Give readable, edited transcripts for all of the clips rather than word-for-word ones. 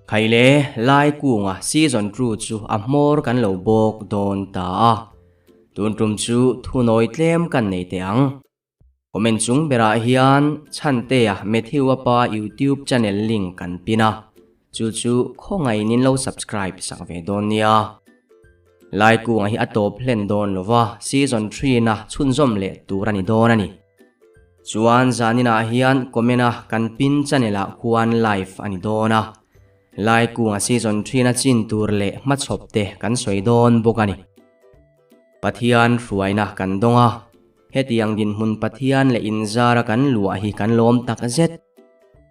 Khaile Laikunga season two chu a hmawr kan lo bawk dawn ta a, tun tum chu thunawi tlem kan nei teh ang. Comment chung berah hian Chhantea Matthew-a pa YouTube channel link kan pin a, chu chu khawngaih in lo subscribe sak ve dawn nia. Laikunga hi a tawp hlen dawn lova, season three-na chhunzawm leh tur a ni dawn a ni. Chuan zaninah hian comment a kan pin channel ah khuan live a ni dawn a, Laikunga season three-na chin tur leh hmachhawp te kan sawi dawn bawk a ni. Pathian hruaina kan dawng a, hetiang dinhmun Pathian leh inzara kan luah hi kan lawm tak zet.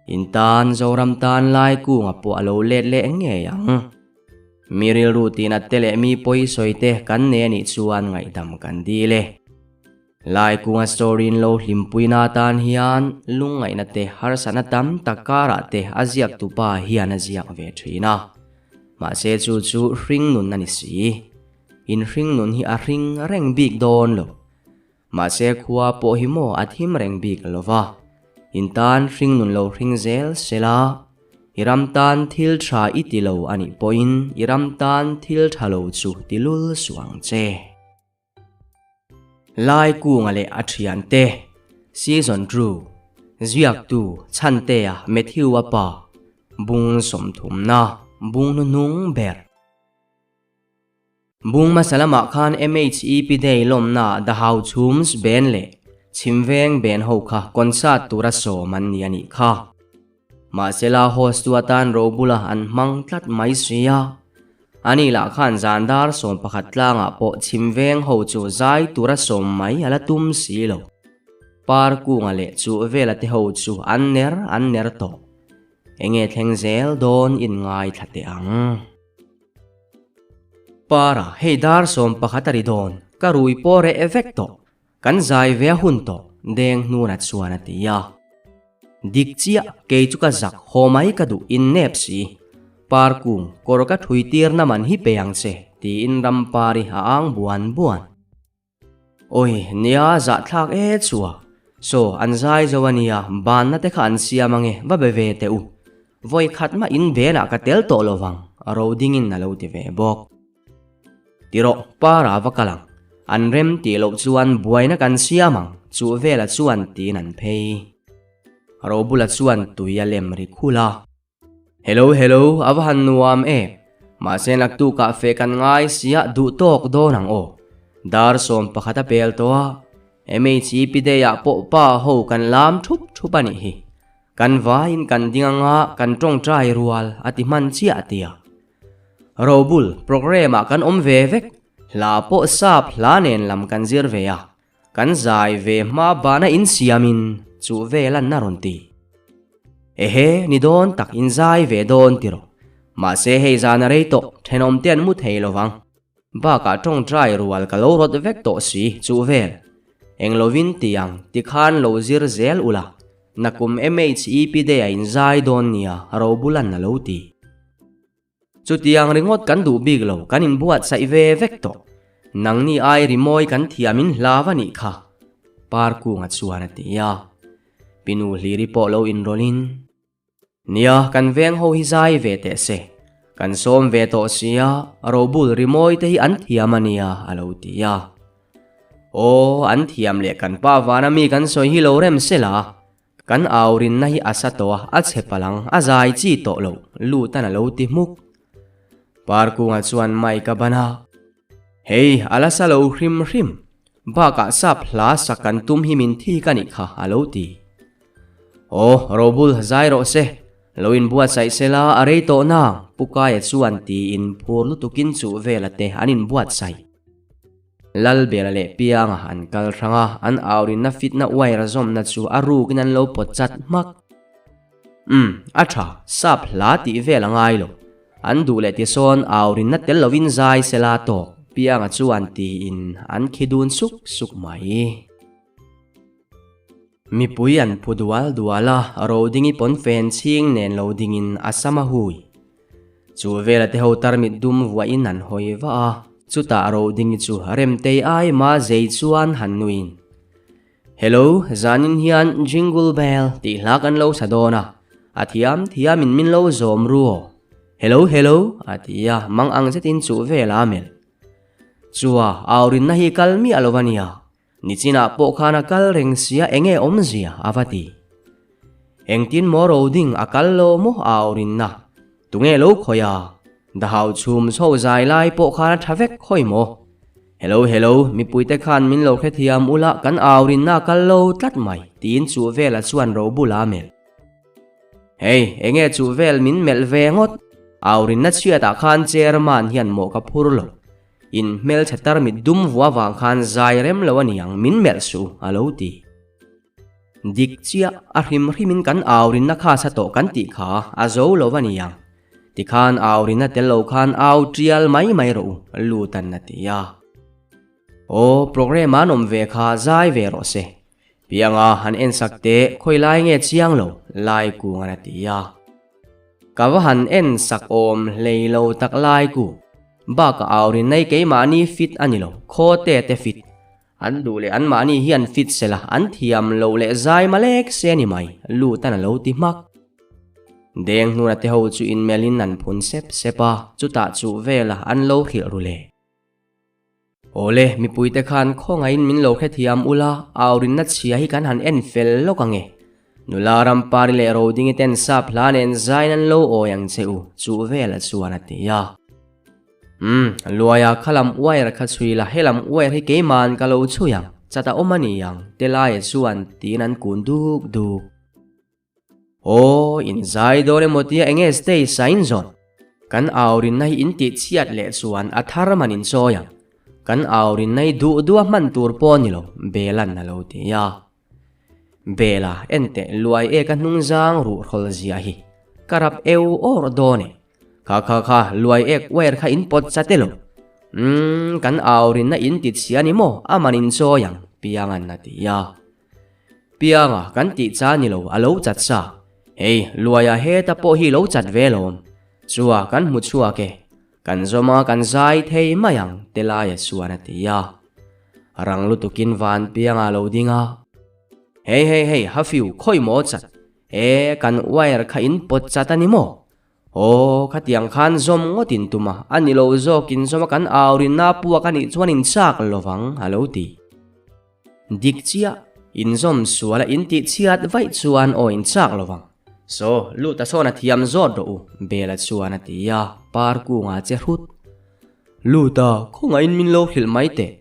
In tan Zoram tan Laikunga pawh a lo let leh ngei ang. Mi rilru tinat te leh mi pawi sawi te kan nei anih chuan ngaihdam kan dil e. Laikunga story in lo hlimpuina atan hian lungngaihna te harsatna tam tak karah te a ziaktupa hian a ziak ve thin a. Mahse chu chu hring nun a ni si. In hring nun hi a hring reng bik dawn lo. Mahse khua pawh hi maw a thim reng bik lo va. In tan hring nun lo hring zel sela, i ram tan thil tha i ti lo a nih pawhin i ram tan thil tha lo chu ti lul suh ang che. Laikunga leh a thiante, Season Two, Ziaktu Chhantea Matthew-a pa, Bung sawmthumna, Bung hnuhnung ber. Bung hmasa lamah khan MHEP Day lawmna The Hau Chhums Ben leh Chhimveng Ben ho kha concert tura sawm an ni a nih kha. Mahsela host tu atan Robula an hmang tlat mai si a. Ani lah khan zan dar 11 tlangah pawh chhim veng ho chu zai tura sawm mai a la tum si lo. Par kunga leh chu vela te ho chu an ner an ner tawh. Enge thleng zel dawn in ngaithla teh ang. Para, hei dar 11 a ri dawn, ka rui pawh reh vek tawh. Kan zai ve a hun tawh, deng hnuna chuan a ti a. Dik chiah, kei chu ka zak haw mai ka duh in nep si. Parkung, kawr ka thui tir na man hi pe ang che, tiin Rampari a ang buan buan. Awi, nia zahthlak e chua. Saw, an zai zo a nia, banna te kha an siam ange, va be ve teh u. Vawi khat mah in benah ka tel tawh lovang, ro dingin a lo ti ve bawk. Tirawh, para va kal ang. An rem tih loh chuan buaina kan siam ang, chu vela chuan tiin an phei. Robula chuan tui a lem ri khul a. Hello, hello, a va han nuam e. Mahse naktukah feh kan ngai sia duh tawk dawn ang aw. Dar 11 a pel tawh a, MHEP day ah pawh pa ho kan lam thup thup a nih hi. Kan vaiin kan ding anga kan tawngtai rual a ti hman chiah tia. Robul programme ah kan awm ve vek, hla pawh sap hla nen lam kan zir ve a, kan zai ve hma bana in siam in chu vel an a rawn ti. Ehe, ni dawn tak in zai ve dawn tiraw. Mahse hei zan a rei tawh, thenawm te an mu thei lovang. Bakah tawngtai rual ka lo rawt vek tawh si chu vel. Eng lovin tiang tikhan lo zir zel ula, nakum MHEP day a in zai dawn nia Robulan a lo ti. Chutiang ringawt kan duh bik lo, kan inbuatsaih ve vek tawh. Nangni ai rimawi kan thiam in hlav a nih kha, Parkunga chuan a ti a. Pinu hliri pawh lo inrawlhin, Nia, kan veng ho hi zai ve teh se. Kan sawm ve tawh sia, robul rimawi te hi an thiam a nia, a lo ti a. Aw, an thiam leh kan pa vana mi kan sawi hi lo rem se la, Kan au rinna hi a sa tawh a, a chhe palh ang, a zai chi tawh lo, Lutan a lo ti hmuk. Parkunga chuan mic a ban a, Hei, a la sa lo hrim hrim, bakah sap hla sak kan tum hi min thik a nih kha, a lo ti. Aw, Robul, zai rawh se, lo inbuatsaih se la, a rei tawh nang, Pu Kaia chuan tiin phur lutukin chuh vela te an inbuatsaih. Lalbela leh Pianga an kal hrang a, an aurinna fitna wire zawmna chu a rukin an lo pawt chat hmak. Umm, a tha, sap hla tih vel a ngai lo. An duh leh tisawn aurinna tel lovin zai se la tawk, Pianga chuan tiin an khi dun suk suk mai. Mipui an phu dual dual a, Rodingi pawnfen chhing nen lo dingin a sam a hui. Chu vela te ho tarmit dum vuahin an hawi va a, chutah Rodingi chu Remtei ai ma zei chuan han nuin. Hello, zanin hian Jingle Bell tih hla kan lo sa dawn a, a thiam thiamin min lo zawm ru aw. Hello, hello, a ti a, mang ang zetin chuh vel a melh. Chua, aurinna hi kal miah lo a nia. Nichinah pawh khan a kal reng sia enge awmzia a va ti. Engtin maw roding a kal lo maw a aurinna? Tunge lo khawi a? Dahau chhum chho zai lai pawh khan a tha vek khawi maw? Hello hello, mipuite khan min lo hrethiam ula kan aurinna a kal lo tlat mai tiin chuh vela chuan ro bula a melh. Hei, enge chuh vel min melh ve ngawt? Aurinna chhiatah khan chairman hian mawh ka phur lo. In hmelchhe tarmit dum vua vang khan zai rem lo a niang min melh suh a lo ti. Dik chiah a hrim hrimin kan aurinna kha sa tawh kan tih kha a zo lo a niang. Tikhan aurinna tel lo khan au tial mai mai rawh u Lutan a ti a. Aw programme an awm ve kha zai ve rawh se. Pianga han en sak teh khawi lai nge chiang lo lai kungan a ti a. Ka va han en sak awm hlei lo tak lai ku. Bakah aurin nei keimahni fit a ni lo, khaw te te fit. An duh leh anmahni hian fit se la, an thiam loh leh zai malek se a ni mai, Lutan a lo ti hmak. Deng hnuna te ho chu inmelhin an phun sep sep a, chutah chuh velah an lo hrilh ru le. Awle, mipuite khan khawngaihin min lo hrethiam ula, aurinna chhia hi kan han en fel lawk ang e. Nula Rampari leh Rodingi ten sap hla nen zain an lo awi ang che u, chuh vela chuan a ti a. Umm, Luaia kha lam wire kha chhui la, helam wire hi keima'n ka lo chhui ang, chat a awm a ni ang, Telaia chuan tiin an kun duk duk. Aw, in zai dawn emaw tia enge stage a in zawn? Kan aurinna hi in tih chhiat leh chuan a thar man in chawi ang. Kan aurinna hi duh duh a hman tur pawh a ni lo, Bela'n a lo ti a. Bela, enteh luai e ka hnung zang ruh hrawl zia hi. Ka rap eu awr dawn e. Kha kha kha, luai ek wire kha in pawt chat elo. Umm, kan aurinna in ti chhia ni maw, a man in chawi ang, Pianga'n a ti a. Pianga kan tih cha ni lo a lo chat sa. Hei, Luaia heta pawh hi lo chat ve lawm. Chua kan hmu chhuak e. Kan zawm a kan zai thei mai ang Telaia chuan a ti a. Rang lutukin van Pianga lo ding a. Hei hei hei Hafiu khawi maw chat? E, kan wire kha in pawt chat a ni maw? Aw, khatiang khan zawm ngawt in tum a, a ni lo zawk in zawm a kan aurinna puak a nih chuan in chak lovang a lo ti. Dik chiah, inzawm sual a intih chhiat vaih chuan aw in chak lo vang. Saw, lut a sawn a thiam zawt rawh u, Bela chuan a ti a, par kungah che hrut. Lut a, khawngaihin min lo hrilh mai teh.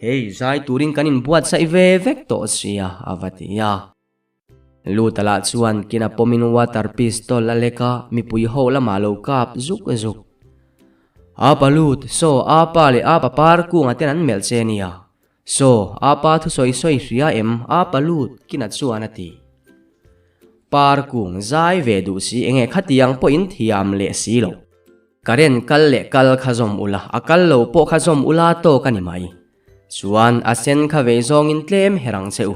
Hei, zai turin kan inbuatsaih ve vek tawh sia, a va ti a. Lut a lah chuan kina pawmin water pistol a lek a, mipui ho lamah lo kap zuk zuk. Apa lut, saw, apa leh apa par kungah ten an melh che nia. Saw, apa thusawi sawi hria em, apa lut, kina chuan a ti. Par kung zai ve duh si enge khatiang pawhin thiam leh si lo. Current kal leh kal kha zawm ula, a kal lo pawh kha zawm ula tawk a ni mai. Chuan a sen kha vei zawngin tlem her ang che u.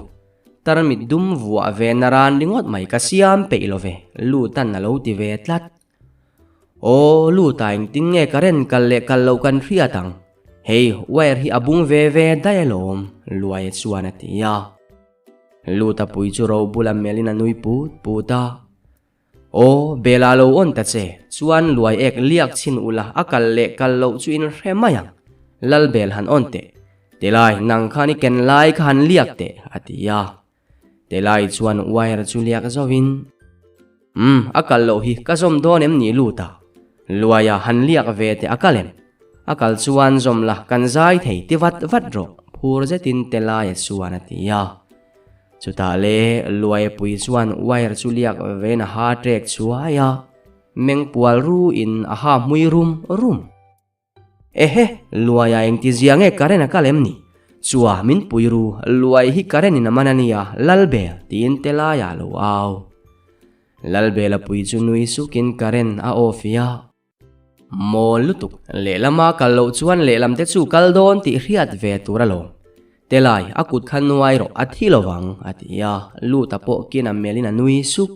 Tarmit dum vuah ve na ran ringawt mai ka siam peih lo ve, lutan a lo ti ve tlat. Aw, luta engtin nge current kal leh kal loh kan hriat ang? Hei, wire hi a bung ve ve daih alawm, Luaia chuan a ti a. Luta pui chu ro bula melhin a nui put put a. Aw, Bela lo awn ta che, chuan Luai ek liak chhin ula a kal leh kal loh chu in hre mai ang. Lalbel han awn teh. Tilai, nang khan i ken lai kha han liak teh, a ti a. Telai chuan wire chu liak zauhin, Umm, a kal loh hi ka zawm dawn em ni lut a? Luaia han liak ve teh a kal em? A kal chuan zawm la, kan zai thei ti vat vat rawh, phur zetin Telaia chuan a ti a. Chutah le Luaia pui chuan wire chu liak vein a ha ṭek chhuai a, meng pual ruin a ha hmui rum rum. Ehe, Luaia engtizia nge Karen a kal em ni? Chua, min pui ru, Luai hi Karen in a man a nia, Lalbel, tiin Telaia a lo au. Lalbel a pui chu nui sukin Karen a aw fi a. Mawl lutuk, lehlama kal loh chuan lehlam te chu kal dawn tih hriat ve tur alawm. Telai, a kut kha nuai rawh, a thi lovang, a ti a, Luta pawh kin a melhin a nui suk.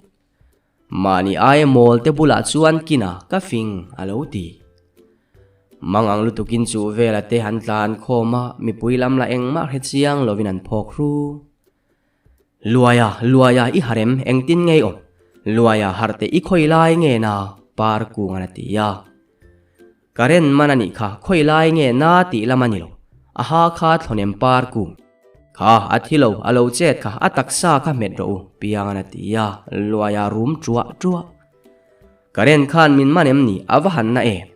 Mahni aia mawl te bulah chuan kina ka fing a lo ti. Mang ang lutukin chu vela te han tlan khawm a, mipui lam la engmah hre chiang lovin an phawk hru. Luaia, Luaia i harem engtin ngei awm? Luaia harh teh i khawi lai nge na? Par kungan a ti a. Current man a nih kha, khawi lai nge na tih lam a ni lo. A ha kha thlawnem par kung. Kha, a thi lo, a lo chet kha, a taksa kha hmet rawh u, Piangan a ti a, luaia rum ṭuah ṭuah. Current khan min man em ni, a va han na em?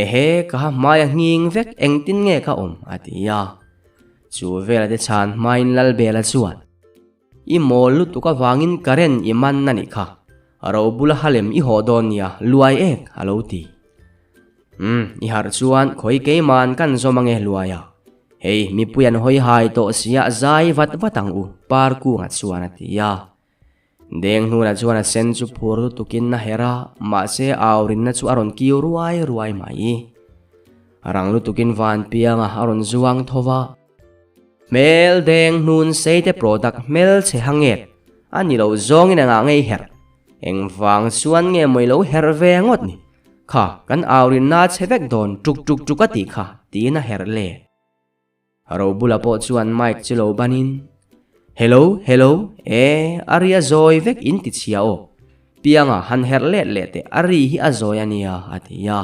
Ehe, ka ha hmai a nghing vek, engtin nge ka awm? a ti a. Chu vela te chhan hmain Lalbela chuan. I mawl lutuk avangin current i man a nih kha. Ro bula halem i haw dawn nia, luai ek a lo ti. Umm, i harh chuan khawi keiman kan zawm ange luai a. Hei, mipui an hawi hai tawh sia zai vat vat ang u, Parkunga chuan a ti a. Deng hnunah chuan a sen chu phur lutukin a herh a, mahse aurinna chu a rawn kiu ruai ruai mai. Rang lutukin Vanpianga a rawn zuang tho va. Hmel deng hnun seite product hmel chhe hanget a ni lo zawngin engah ngei herh? Engvang chuan nge mawi lo herh ve ngawt ni? Kha, kan aurinna chhe vek dawn tuk tuk tuk a tih kha, tiin a herh let. Robula pawh chuan mic chu lo banin, Hello, hello, e, a ri a zawi vek in ti chhia aw. Pianga han herh let leh teh, a ri hi a zawi a nia, a ti a.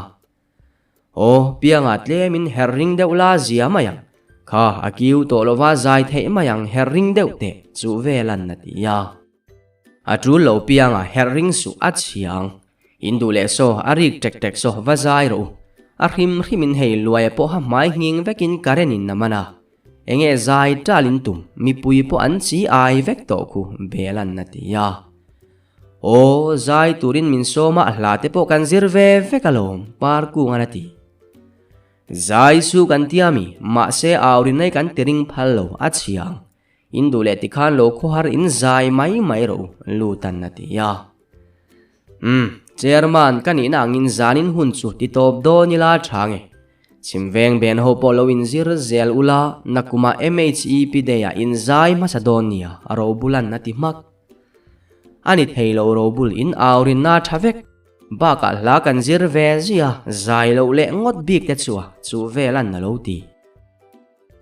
Aw, pianga tlemin herh ring deuh la zia mai ang. Kha, a kiu tawh lova zai theih mai ang herh ring deuh teh chu velan a ti a. A tul lo pianga herh ring suh a chhia ang. In duh leh saw, a rik tek tek saw va zai rawh u. A hrim hrimin hei luaia pawha hmai nghing vekin current in a man a. Enge zai tal in tum, mipui pawh an chi ai vek tawh khu Belan a ti a. Aw, zai turin min sawm a, a hla te pawh kan zir ve vek alawm, Parkungan a ti. Zai chu kan tia mi, mahse aurinai kan ti ring phal lo, a chhia ang. In duh leh tikhan lo khawhar in zai mai mai rawh u, Lutan a ti a. Umm, Chairman ka nihna angin zanin hun chu ti tawp dawn ila tha nge. Chhimveng ben ho pawh lo inzir zel ula, nakumah MHEP Day-ah in zai hmasa dawn nia, Robulan a ti hmak. A ni thei lo Robul in aurinna a tha vek. Bakah hla kan zir ve zui a, zai loh leh ngawt bik te chu a, chuh vel an a lo ti.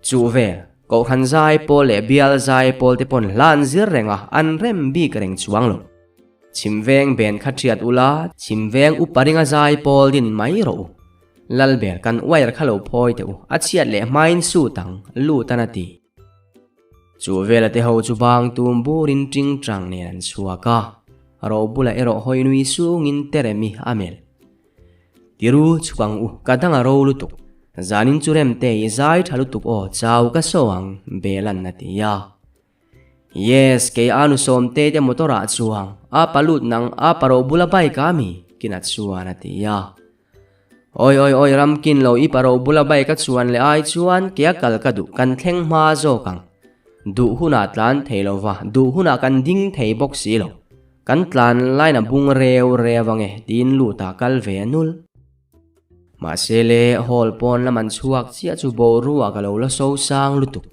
Chuh vel, Kohhran zai pawl leh bial zai pawl te pawn hla an zir reng a, an rem bik reng chuang lo. Chhimveng ben kha thiat ula, chhimveng upa ringa zai pawl din mai rawh u. Lalber kan wire kha lo phawi teh u, a chhiat leh hmain sut ang, lut an a ti. Chu vela te ho chu bang tum burin ting tang nen an chhuak a, Robula erawh hawi nui sungin Teremi a melh. Tiru chhuk ang u, ka dang a ro lutuk. Zanin chu Remte i zai tha lutuk aw, chau ka saw ang, Belan a ti a. Yes, kei a nu Sawmte te motor ah chuang, a pa lut nang, a pa ro bula bike a mi? Kina chuan a ti a. Awi awi awi Ramkin lo i pa ro bula bike a chuan leh ai chuan kei a kal ka duh, kan thleng hma zawk ang. Duh hunah tlan thei lo va, duh hunah kan ding thei bawk si lo. Kan tlan line a bung reu reu ange tiin lut ah kal ve a nul. Mahse le, hall pawn lam an chhuak chiah chu boruak a lo la so sang lutuk.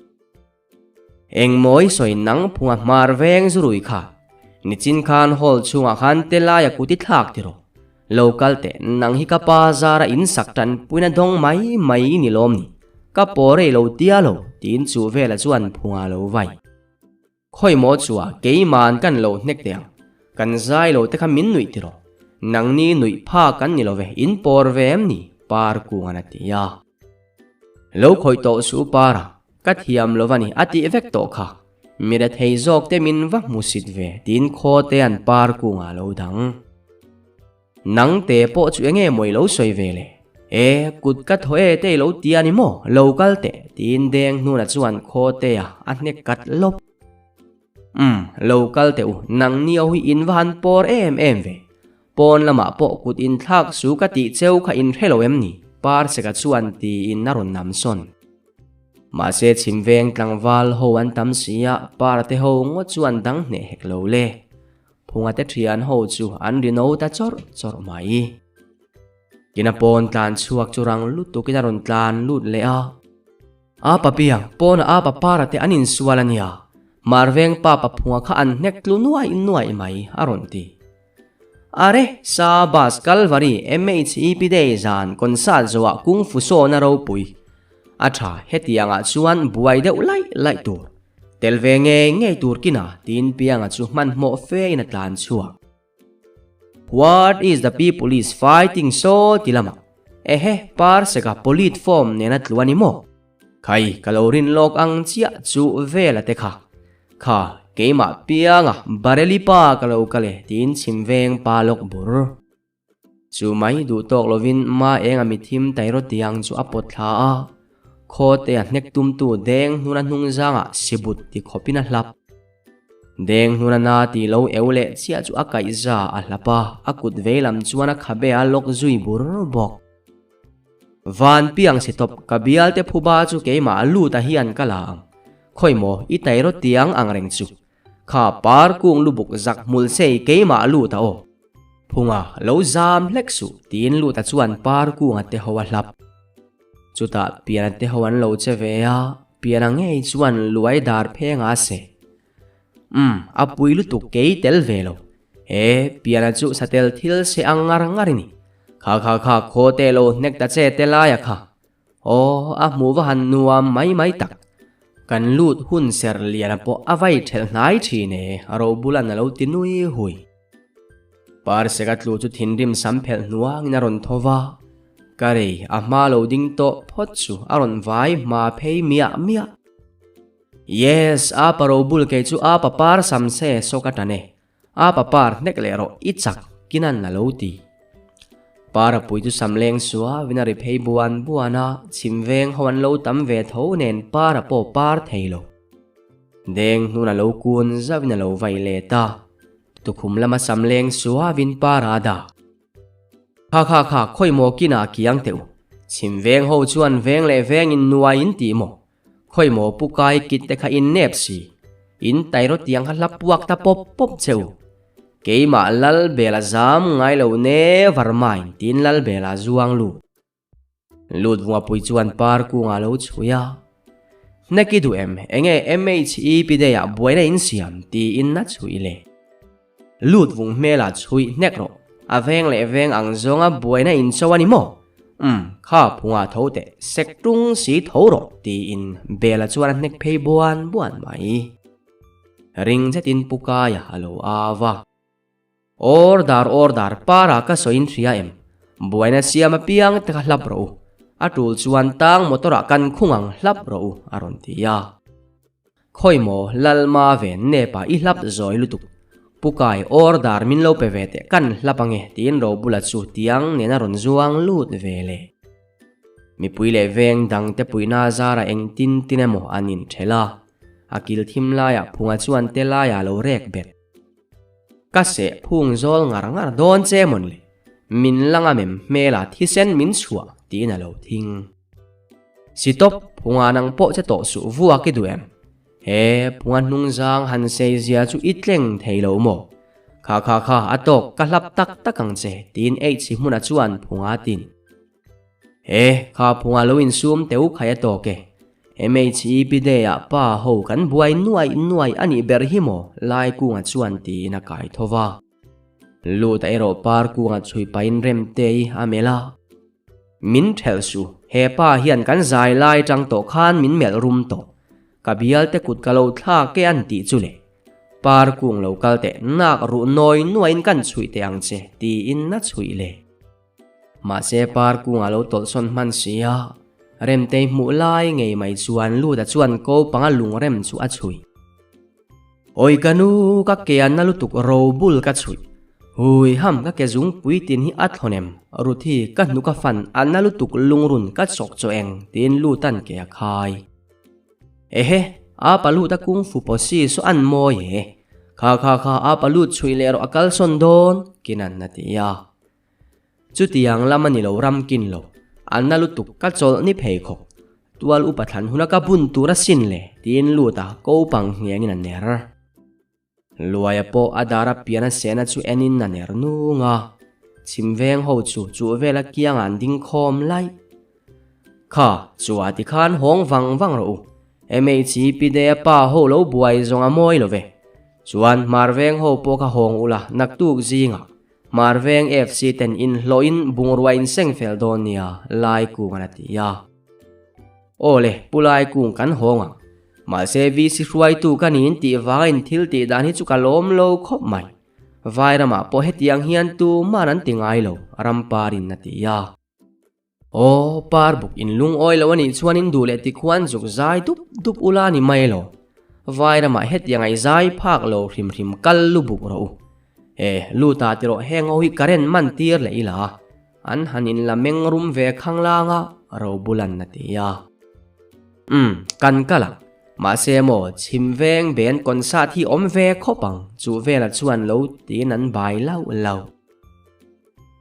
Engmawi sawi nang phunga hmar veng zu rui kha. Nichin khan hall chhungah khan te laia kut i thlak ti rawh. Lo kal teh, nang hi ka pa zara in sak tanpuina dawng mai mai i ni lawm ni. Ka paw rei lo tia lo, tiin chu vela chuan phunga lo vai. Khawi maw chua keiman kan lo hnek teh ang. Kan zai lo te kha min nuih ti rawh. Nangni nuih phak kan ni lo ve, in pawr ve em ni? Parkungan a ti a. Lo khawih tawh suh para, ka thiam lo va ni a tih vek tawh kha. Mi rethei zawk te min va hmu sit ve tiin khaw te an par kungah lo dang. Nang te pawh chu enge maw i lo sawi ve le? E, kut ka thaw e te i lo ti a ni maw? Lo kal teh tiin deng hnuna chuan khaw te a a hnek kat lawp. Umm, lo kal teh u, nang ni ho hi in va han pawr em em ve. Pawn lamah pawh kut inthlak su ka tih cheu kha in hre lo em ni? Parseka chuan tiin a rawn nam sawn. Mahse chhimveng tlangval ho an tam si a, Para te ho ngawt chu an dang hneh hek lo le. Phunga te thian ho chu an ri no ta chawrh chawrh mai. Kina pawn tlan chhuak chu rang lutukin a rawn tlan lut leh a. A pa piang, pawnah a pa para te an insual a nia, Marveng pa paphunga kha an hnek tlu nuai nuai mai, a rawn ti. Are, sa bus Kalvari MHEP Day zan concert zawhah kung fu sawna ropui. A tha, hetiangah chuan buai deuh laih laih tur. Tel ve ngei ngei tur kina, tiin Pianga chu hmanhmawh fein a tlan chhuak. What is the people is fighting so ti lamah. Ehe, Parseka polit form nena tlu a ni maw? Khai, ka lo rin lawk ang chiah chu vela te kha. Kha, keimah pianga Bareilly pa ka lo kal e tiin chhim veng pa lawk bur. Chu mai duh tawk lovin ma enga mithim tairaw tiang chu a pawt thla a, khaw te a hnek tumtu deng hnuna hnung zangah sibut ti khawpin a hlap. Deng hnuna na ti lo eu leh chiah chu a kaihza a hlap a, a kut veilam chuan a khabe a lawk zui bur bawk. Van piang si tawp ka bial te phuba chu keimah lut a hian ka la ang. Khawi maw i tairaw tiang ang reng chu. Kha par kung lubuk zak hmul sei keimah lut a aw. Phunga lo zam hlek suh tiin Luta chuan par kunga te ho a hlap. Chutah piana te ho an lo che ve a, piana ngei chuan luai dar phenga a seh. Umm, a pui lutuk kei tel ve lo. He piana chu satel thil se ang ngar ngar i ni. Kha kha kha khaw te lo hnek ta che te laia kha. Aw, a hmuh va han nuam mai mai tak. Kan lut hun ser liana pawh a vai thelh hnai thin e, a ro bulan a lo ti nui hui. Parseka tlu chu thinrim sam phelh hnuangin a rawn tho va, ka rei a hma lo ding tawh phawt chu a rawn vai hma phei miah miah. Yes, a pa ro bul kei chu a pa par sam se saw ka tan e, A pa par hnek leh rawh i chak kinan a lo ti. Par a pui chu sam leng suavin a ri phei buan buan a, chhim veng ho an lo tam ve tho nen par a pawh par thei lo. Deng hnun a lo kun zauhin a lo vai let a, tukhum lama sam leng suavin par a dah. Kha kha kha khawi maw kinah kiang teh u. Chhim veng ho chuan veng leh veng in nuai in ti maw? Khawi maw pu kai kit te kha in nep si. In tairaw tiang kha hla puak ta pawp pawp che u. Keimah Lalbela zam ngai lo never mind tiin Lalbela zuang lut. Lut vungapui chuan par kungah lo chhui a. Hnek i duh em? Enge MHEP day ah buaina in siam tiin a chhui le. Lut vung hmelah chhui hnek rawh. A veng leh veng ang zawnga buaina in cho a ni maw? Umm, kha phungah tho teh, sek tung si tho rawh, tiin Bela chuan a hnek phei buan buan mai. Ring zetin Pu Kaia a lo au a. Order, order, para ka sawiin hria em? Buaina siam apiang te kha hlap rawh u. A tul chuan tang motor ah kan khung ang hlap rawh u, a rawn ti a. Khawi maw Lalma ve nepa i hlap zawi lutuk. Pu Kai order min lo pe ve teh kan hlap ange tiin Robula chu tiang nen a rawn zuang lut ve le. Mipui leh veng dang te puihna zara eng tin tin emaw an inthelh a, a kil thim laiah phunga chuan te laiah lo rek bet. Ka seh phung zawl ngar ngar dawn che mawn le, min la ngam em hmela thisen min chhuah tiin a lo thing. Si tawp, phunga nang pawh che tawh suh vuak i duh em? He phunga hnung zang han sei zia chu i tleng thei lo maw? Kha kha kha a tawk ka hlap tak tak ang che tiin H hmuna chuan phunga a tin. He kha phunga lo insum teu khai a tawk e. MHEP day ah pa ho kan buai nuai nuai a nih ber hi maw? Laikunga chuan tiin a kai tho va. Lut a erawh par kunga chhui pahin Remtei a melh a. Min thelh suh, he pa hian kan zai lai tang tawh khan min melh rum tawh. Ka bial te kut ka lo thlak e an tih chu le. Par kung lo kal teh nak ruh nawi nuaiin kan chhuih teh ang che tiin a chhuih le. Mahse par kung a lo tawlhsawn hman si a, Remtei hmuh lai ngei mai chuan Luta chuan ko panga lungrem chu a chhuih. Awi ka nu, ka ke a na lutuk ro bul ka chhuih. Hui ham ka ke zungpui tin hi a thlawn em? Ruthi ka hnu ka fan a na lutuk lungrun ka chawk chaw eng tiin Lutan ke a khai. Ehe, a pa lut a kung fu pawh si saw an mawi e. Kha kha kha a pa lut chhuih leh rawh a kalsawn dawn, Kinan a ti a. Chutiang lam a ni lo ram kin lo. A na lutuk ka chawlh ni phei khawk. Tual upa thlan huna ka bun tur asin le tiin lut a ko pang nghengin a ner. Luaia pawh a dar a pian a sehna chu enin a ner nung a. Chhim veng ho chu chuh vela kiangah an ding khawm laih. Kha, chua tikhan hawng vang vang rawh u. MHP day a pa ho lo buai zawng a mawi lo ve. Chuan hmar veng ho pawh kha hawng ula naktuk zingah Marveng FC ten inhlawhin bungrua in seng fel dawn nia, Laikungan a ti a. Aw le, Pu Laikung kan hawng ang. Mahse VC hruaitu ka niin tih vanga in thil tih dan hi chu ka lawm lo khawp mai. Vairamah pawh hetiang hian tuman an ti ngai lo, Ramparin a ti a. Aw, Parbuk in lungawi lo a nih chuan in duh leh tikhuan zuk zai dup dup ula ni mai lo. Vairamah hetiang ai zai phak lo hrim hrim kal lubuk rawh u. E, luta ti rawh heng ho hi current man tir leh ila. An han in la meng rum ve khanglang a, Robulan a ti a. Umm, kan kal ang. Mahse maw, chhim veng ben concert hi awm ve khawp ang, chu velah chuan lo tiin an bai lauh lauh.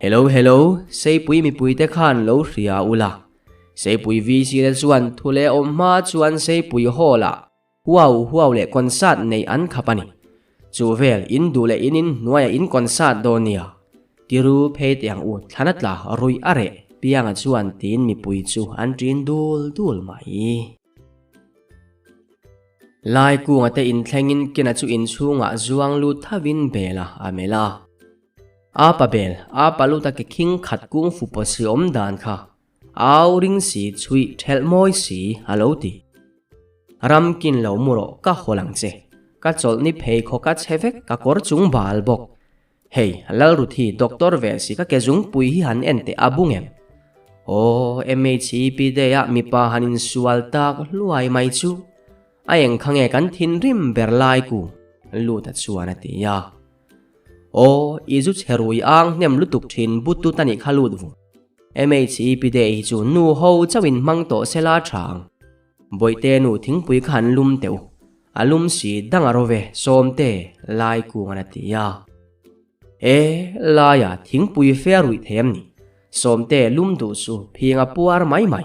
Hello hello, Seipui mipuite khan lo hria ula. Seipui VC te chuan thu leh awm hma chuan Seipui Hall ah huau huau leh concert neih an khap a ni. Chu vel in duh leh in in hnuaiah in concert dawn nia. Tiru phei teh ang u thlan a tla ruih a reh Pianga chuan tiin mipui chu an ṭin dul dul mai. Laikunga te inthlengin Kena chu inchhungah zuang lut thavin bela a melh a. A pa bel, a pa lut a ke khing khat kung fu pawh si awm dan kha au ring si chhuih thelh mawi si a lo ti. Ram kin lo mu rawh ka haw lang che, ka chawlh ni pheikhawk a chhe vek ka kawr chung bal bawk. Hei, Lalruthi doctor ve si ka ke zungpui hi han en teh a bung em? Aw, MHEP day ah mipa han insual tak hluai mai chu. A eng kha nge kan thinrim ber lai ku? Luta chuan a ti a. Aw, i zu chhe rui ang hnem lutuk thin but tut a nih kha lut vu. MHEP day hi chu nu ho chauh in hmang tawh se la tha ang. Bawihte nu thingpui kha an lum teh u. A lum si dang a ro ve, Sawmte, lai kung an a ti a. E, laia thingpui fe a ruih thei em ni? Sawmte lum duh chu phing a puar mai mai.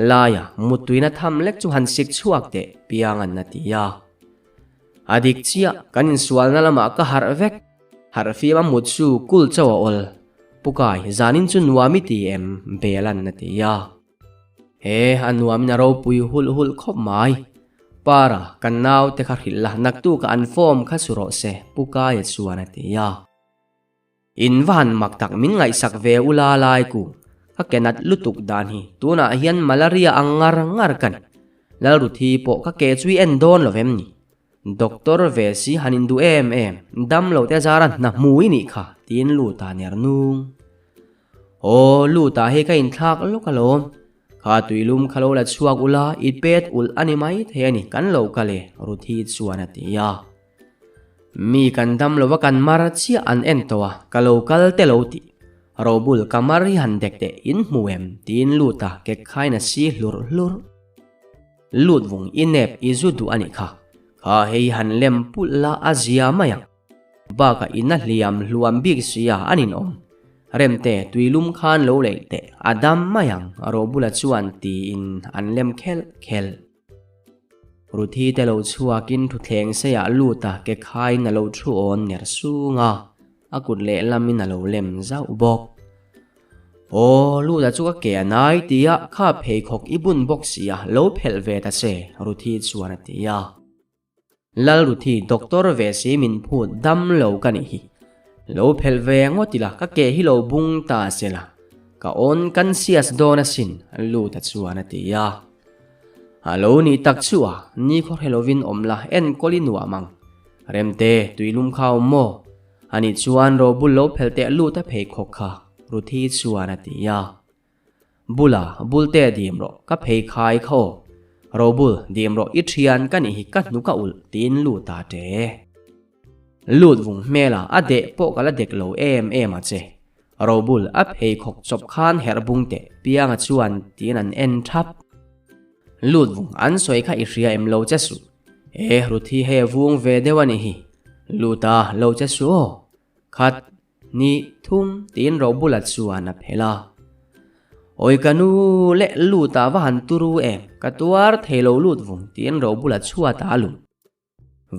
Laia muttuina tham lek chu han sik chhuak teh piang an a ti a. A dik chiah, kan insualna lamah ka harh vek. Harh fim a mut chu kul chauh a awl. Pukai, zanin chu nuam i ti em? Bela'n a ti a. He, a nuamin a ropui hulh hulh khawp mai. Para, kan naute kha hrilh la, naktukah an form kha su rawh se, Pukaia chuan a ti a. In va han mak tak min ngaihsak ve u la lai ku, ka ke nat lutuk dan hi tunah hian malaria ang ngar ngar ka ni. Lalruthi pawh ka ke chu i en dawn lo vem ni? Doctor ve si han in duh em em, dam lo te zara hna hmu i nih kha tiin Luta ner nung. Aw Luta hei ka inthlak lawk alawm, kha tuilum kha lo la chhuak ula i pet ulh a ni mai thei a ni kan lo kal e Ruthi chuan a ti a. Mi kan dam lova kan mar chiah an en tawh a, ka lo kal te lo tih. Robul ka mar hi han dek teh in hmu em? tiin lut a, kek khain a si hlurh hlurh. Lut vung i nep i zu duh a nih kha. Kha hei han lem pulh la a zia mai ang. Bakah in a hliam hluam bik sia a ninawm. Remte tuilum khan lo leih teh a dam mai ang Robula chuan tiin an lem khelh khelh. Ruthi te lo chhuakin thutthleng seiah lut a ke khaiin a lo thu awn ner sung a, a kut lehlamin a lo lem zauh bawk. Aw, Luta chu ka ke a nai ti a, kha pheikhawk i bun bawk si a, lo phelh ve ta che, Ruthi chuan a ti a. Lal Ruthi, doctor ve si min phut dam lo ka nih hi. Lo phelh ve ngawt ila ka ke hi lo bung ta se la, ka awn kan sias dawn asin, Luta chuan a ti a. A lo nih tak chu a, ni khaw hre lovin awm la, enkawl i nuam ang. Remte, tuilum kha awm maw? Ani chuan Robul lo phelh teh lut a pheikhawk kha, Ruthi chuan a ti a. Bula, Bulte dim rawh, ka pheikhai kha aw. Robul, dim rawh, i thian ka nih hi ka hnuk a ulh, tiin lut a ṭe. Lut vung hmela a deh pawh ka la dek lo em em a che. Robul a pheikhawk chawp khan herh bung teh Pianga chuan tiin an en thap. Lut vung an sawi kha i hria em lo che suh. E Ruthi hei a vung ve deuh a nih hi. Lut a lo che suh aw. Khat, hnih, thum tiin Robula chuan a phelh a. Awi ka nu leh lut ah va han turu em ka tuar thei lo lut vung tiin Robula chhuat ah a lum.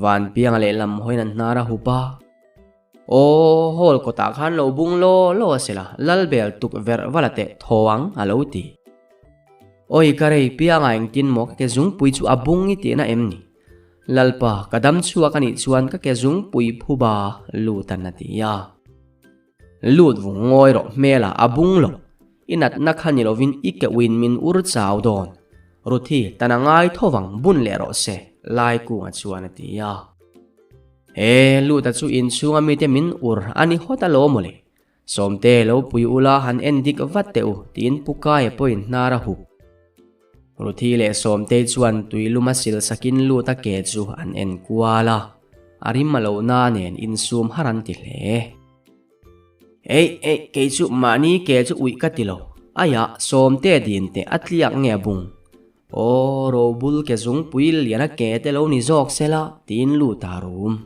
Van pianga lehlam hawiin an hnar a hup a. Aw, hall kawtah khan lo bung law law a sela, Lalbel tukverh va la teh thaw ang, a lo ti. Awi ka rei pianga engtin maw ka ke zungpui chu a bung i tihna em ni? Lalpa, ka dam chhuak a nih chuan ka ke zungpui phuba lut an a ti a. Lut vung ngawi rawh hmela a bung lo. I natna kha ni lovin i ke uin min ur chau dawn. Ruthi, tan a ngai tho vang bun leh rawh se, Laikunga chuan a ti a. He Luta chu inchhunga mite min ur a ni hawt alawm mawle. Sawmte lo pui ula han en dik vat teh u tiin Pu Kaia pawhin hnar a hup. Ruthi leh Sawmtei chuan tui luma sil sakin Luta ke chu an en kual a, a rim a lohna nen insum har an ti hle. Eih eih kei chu mahni ke chu uih ka ti lo, aiah Sawmte din teh a tliak nge a bung? Aw robul ke zungpui lian a ke te lo ni zawk sela tiin Luta a rum.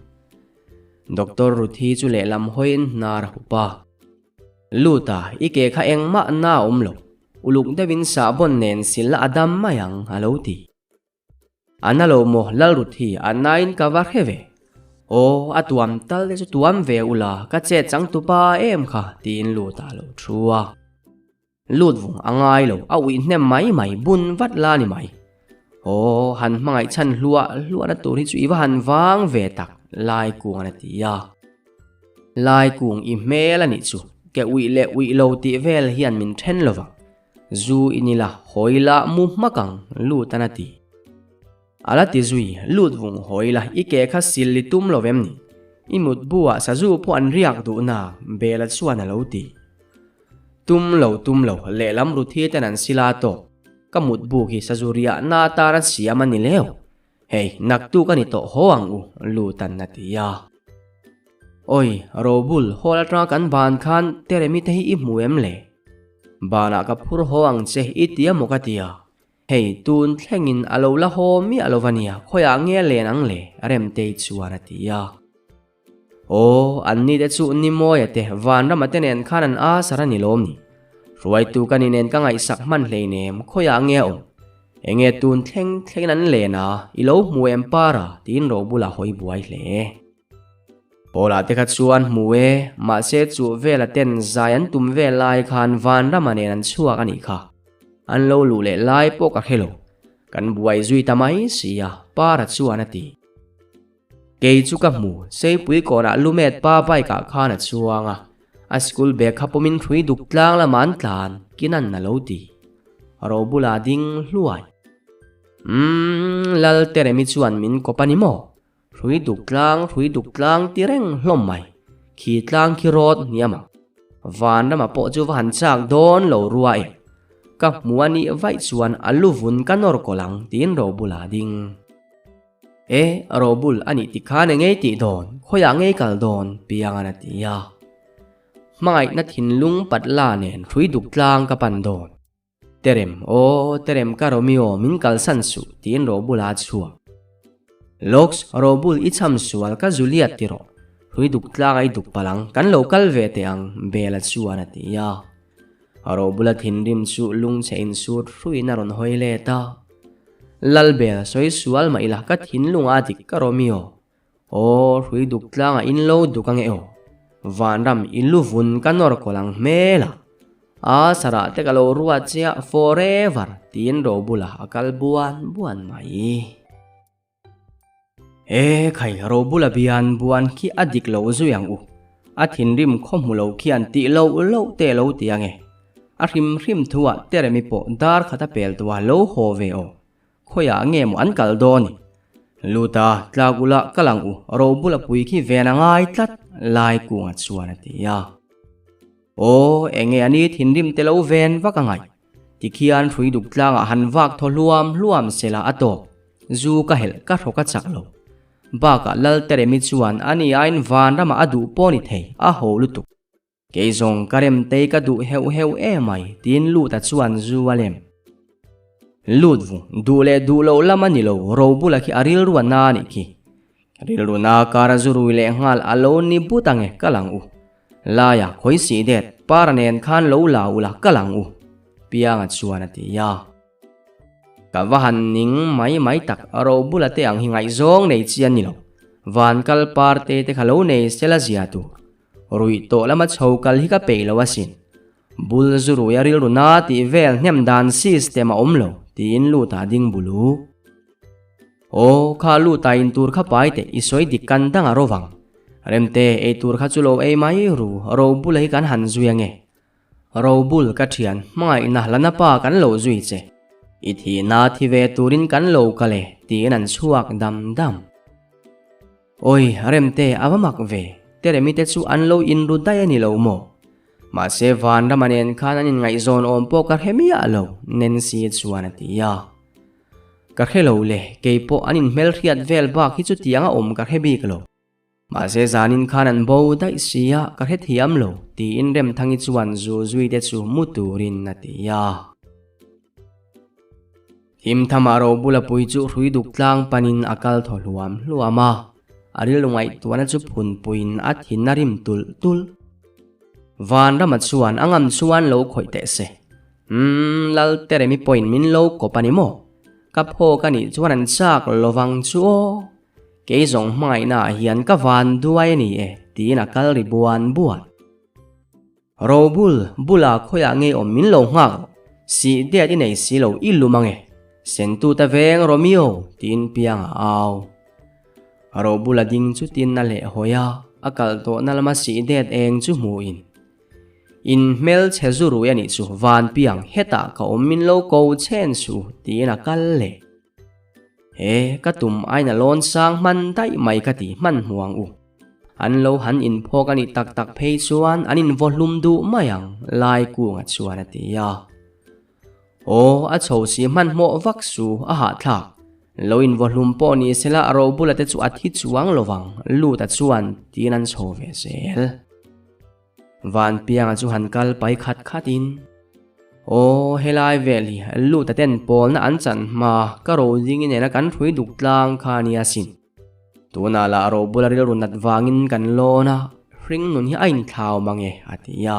Doctor Ruthi chu lehlam hawiin hnar a hup a. Lut a, i ke kha engmah na a awm lo. Uluk deuhin sahbawn nen sil a dam mai ang, a lo ti. A na lo maw Lal Ruthi, a nain ka va hre ve. Aw, a tuam tal te chu tuam ve ula, ka chet chang tupa em kha, tiin Lut a lo thu a. Lut vung a ngai lo, a uih hnem mai mai, bun vat la ni mai. Aw, han hmangaih chhan hluah hluahna tur hi chu i va han vang ve tak, Laikungan a ti a. Laikung i hmel a nih chu, ke uih leh uih lo tih vel hian min then lo vang. Zu in ila, hawi la mu hmak ang, Lutan a ti. A la ti zui, lut vung hawi la, i ke kha sil i tum lo vem ni? I mutbu ah sazu pawh an riak duh na, Bela chuan a lo ti. Tum lo tum lo, lehlam Ruthi ten an sila tawk. Ka mutbu khi sazu riah na atan a siam a ni leu. Hei, naktuk a ni tawh haw ang u, Lutan a ti a. Awi, Robul, hall atanga kan ban khan Teremi te hi i hmu em le? Banah ka phur haw ang che i ti a maw ka ti a. Hei, tun thlengin a lo la haw miah lo va nia, khawiah nge len ang le? Remtei chuan a ti a. Aw, an ni te chu Nimawia te, Vanrama te nen khan an a sar a ni lawm ni? Hruaitu ka ni nen ka ngaihsak hman hleinem, khawiah nge a awm? Enge tun thleng thlengin an len a, i lo hmu em para? tiin Robula hawi buai hle. Pawlah te kha chuan hmu e, mahse chuh vela ten zai an tum vel lai khan Vanrama nen an chhuak a nih kha. An lo luh leh lai pawh ka hre lo. Kan buai zui ta mai si a, para chuan a ti. Kei chu ka hmu, Seipui kawnah Lumet pa bike ah khan a chuang a, a school bag kha pawmin hrui duk tlang lamah an tlan, Kinan a lo ti. Ro bulah ding hluai. Umm, Lal Teremi chuan min kawp a ni maw? Hrui duk tlang, hrui duk tlang ti reng hlawm mai. Khi tlang khi rawt hniam ang. Vanrama pawh chu va han chak dawn lo rua em. Ka hmu a nih vaih chuan a lu vun ka nawr kawlh ang tiin ro bulah ding. E, Robul a nih tikhan e ngei tih dawn, khawiah ngei kal dawn, Piangan a ti a. Hmangaihna thinlung patla nen hrui duk tlang ka pan dawn. Terem, aw, Terem ka Romeo min kalsan suh, tiin Robula a chhuak. Lawks, Robul i cham sual ka Juliet ti rawh, hrui duk tlanga i duk palh ang, kan lo kal ve teh ang, Bela chuan a ti a. Robula thinrim chu lungchhe insut hruiin a rawn hawi let a. Lalbel sawi sual mah ila ka thinlung a dik ka Romeo. Aw hrui duk tlangah in lo duk ange aw. Vanram i lu vun ka nawr kawlh ang hmel a. A sarah te ka lo ruat chiah forever tiin Robula a kal buan buan mai. E khai, Robula bian buan khi a dik lo zui ang u. A thinrim khaw hmu lo khian tih loh loh te lo ti ange. A hrim hrim thuah Teremi pawh dar khat a pel tawh a lo haw ve aw. Khawiah nge maw an kal dawn i? Luta, tlak ula kal ang u, Robula pui khi ven a ngai tlat, Laikunga chuan a ti a. Aw, enge a ni thinrim te lo ven vak a ngaih? Tikhian hrui duk tlangah han vak thaw hluam hluam sela a tawk. Zu ka helh ka hrawk a chak lo. Bakah Lal Teremi chuan a ni aiin vanramah a duh pawh ni thei, a ho lutuk. Kei zawng ka remtei ka duh heuh heuh emai tiin Luta chuan zu a lem. Lut vu, duh leh duh loh lam a ni lo, Robula khi a rilru a na a nih khi. Rilru na kar a zu rui leh nghal a lo ni but ange kal ang u. Laia khawi sih det, para nen khan lo la ula kal ang u. Pianga chuan a ti a. Ka va han ning mai mai tak, Robula te ang hi ngaihzawng nei chi a ni lo. Van kal parte te kha lo nei sela zia tur. Ruih tawh lama chho kal hi ka peih lo asin. Bul zu rui a rilru na tih vel hnem dan system a awm lo, tiin Luta ding bulu. Aw, kha Luta in tur kha pai teh, i sawi dik kan dang a ro vang. Remte, ei tur kha chu lo ei mai ru, ro bula hi kan han zui ange. Ro bul ka thian, hmangaihna lana pa kan lo zui che. I thihna thi ve turin kan lo kal e, tiin an chhuak dam dam. Awi, Remte, a va mak ve. Teremi te chu an lo inru daih a ni lo maw? Mahse, Vanrama nen khan an inngaihzawn awm pawh ka hre miah lo, Nancy chuan a ti a. Ka hre lo le, kei pawh an inhmelhriat vel bak hi chutiang a awm ka hre bik lo. Mahse, zanin khan an bo daih si a, ka hrethiam lo, tiin Remthangi chuan Zuzuite chu mu turin a ti a. Himthama robula pui chu hrui duk tlang panin a kal thaw hluam hluam a, a rilru ngaihtuahna chu phunpuiin a thin a rim tulh tulh. Vanrama chuan a ngam chuan lo khawih teh se. Umm, Lalteremi pawhin min lo kawp a ni maw? Ka phawk a nih chuan an chak lovang chu aw. Kei zawng hmangaihnaah hian ka van duai a ni e, tiin a kal ri buan buan. Robul, bula khawiah ngei awm min lo nghak rawh. Sih det i nei si lo i lum ange. Sentu ta veng Romeo, tiin piang a au. Robula ding chu tin a leh hawi a, a kal tawhna lama sih det eng chu hmuhin. In hmel chhe zu rui a nih chu, van piang, hetah ka awm min lo ko chhen suh, tiin a kal leh. He, ka tum aina lawn sang hman daih mai ka ti hman hmu ang u. An lo han inphawk a nih tak tak phei chuan an invaw hlum duh mai ang, Laikunga chuan a ti a. Aw, a chho si hmanhmawh vak su, a hahthlak. Lo invaw hlum pawh ni sela a robula te chu a thi chuang lovang, Luta chuan tiin an chho ve zel. Vanpianga chu han kal pai khat khatin, Aw, helai vel hi Luta ten pawlna an chan hma ka rodingi nena kan hrui duk tlang kha a nia sin. Tunah lah robula rilru nat vangin kan lawn a, hring nun hi a inthlau mang e, a ti a.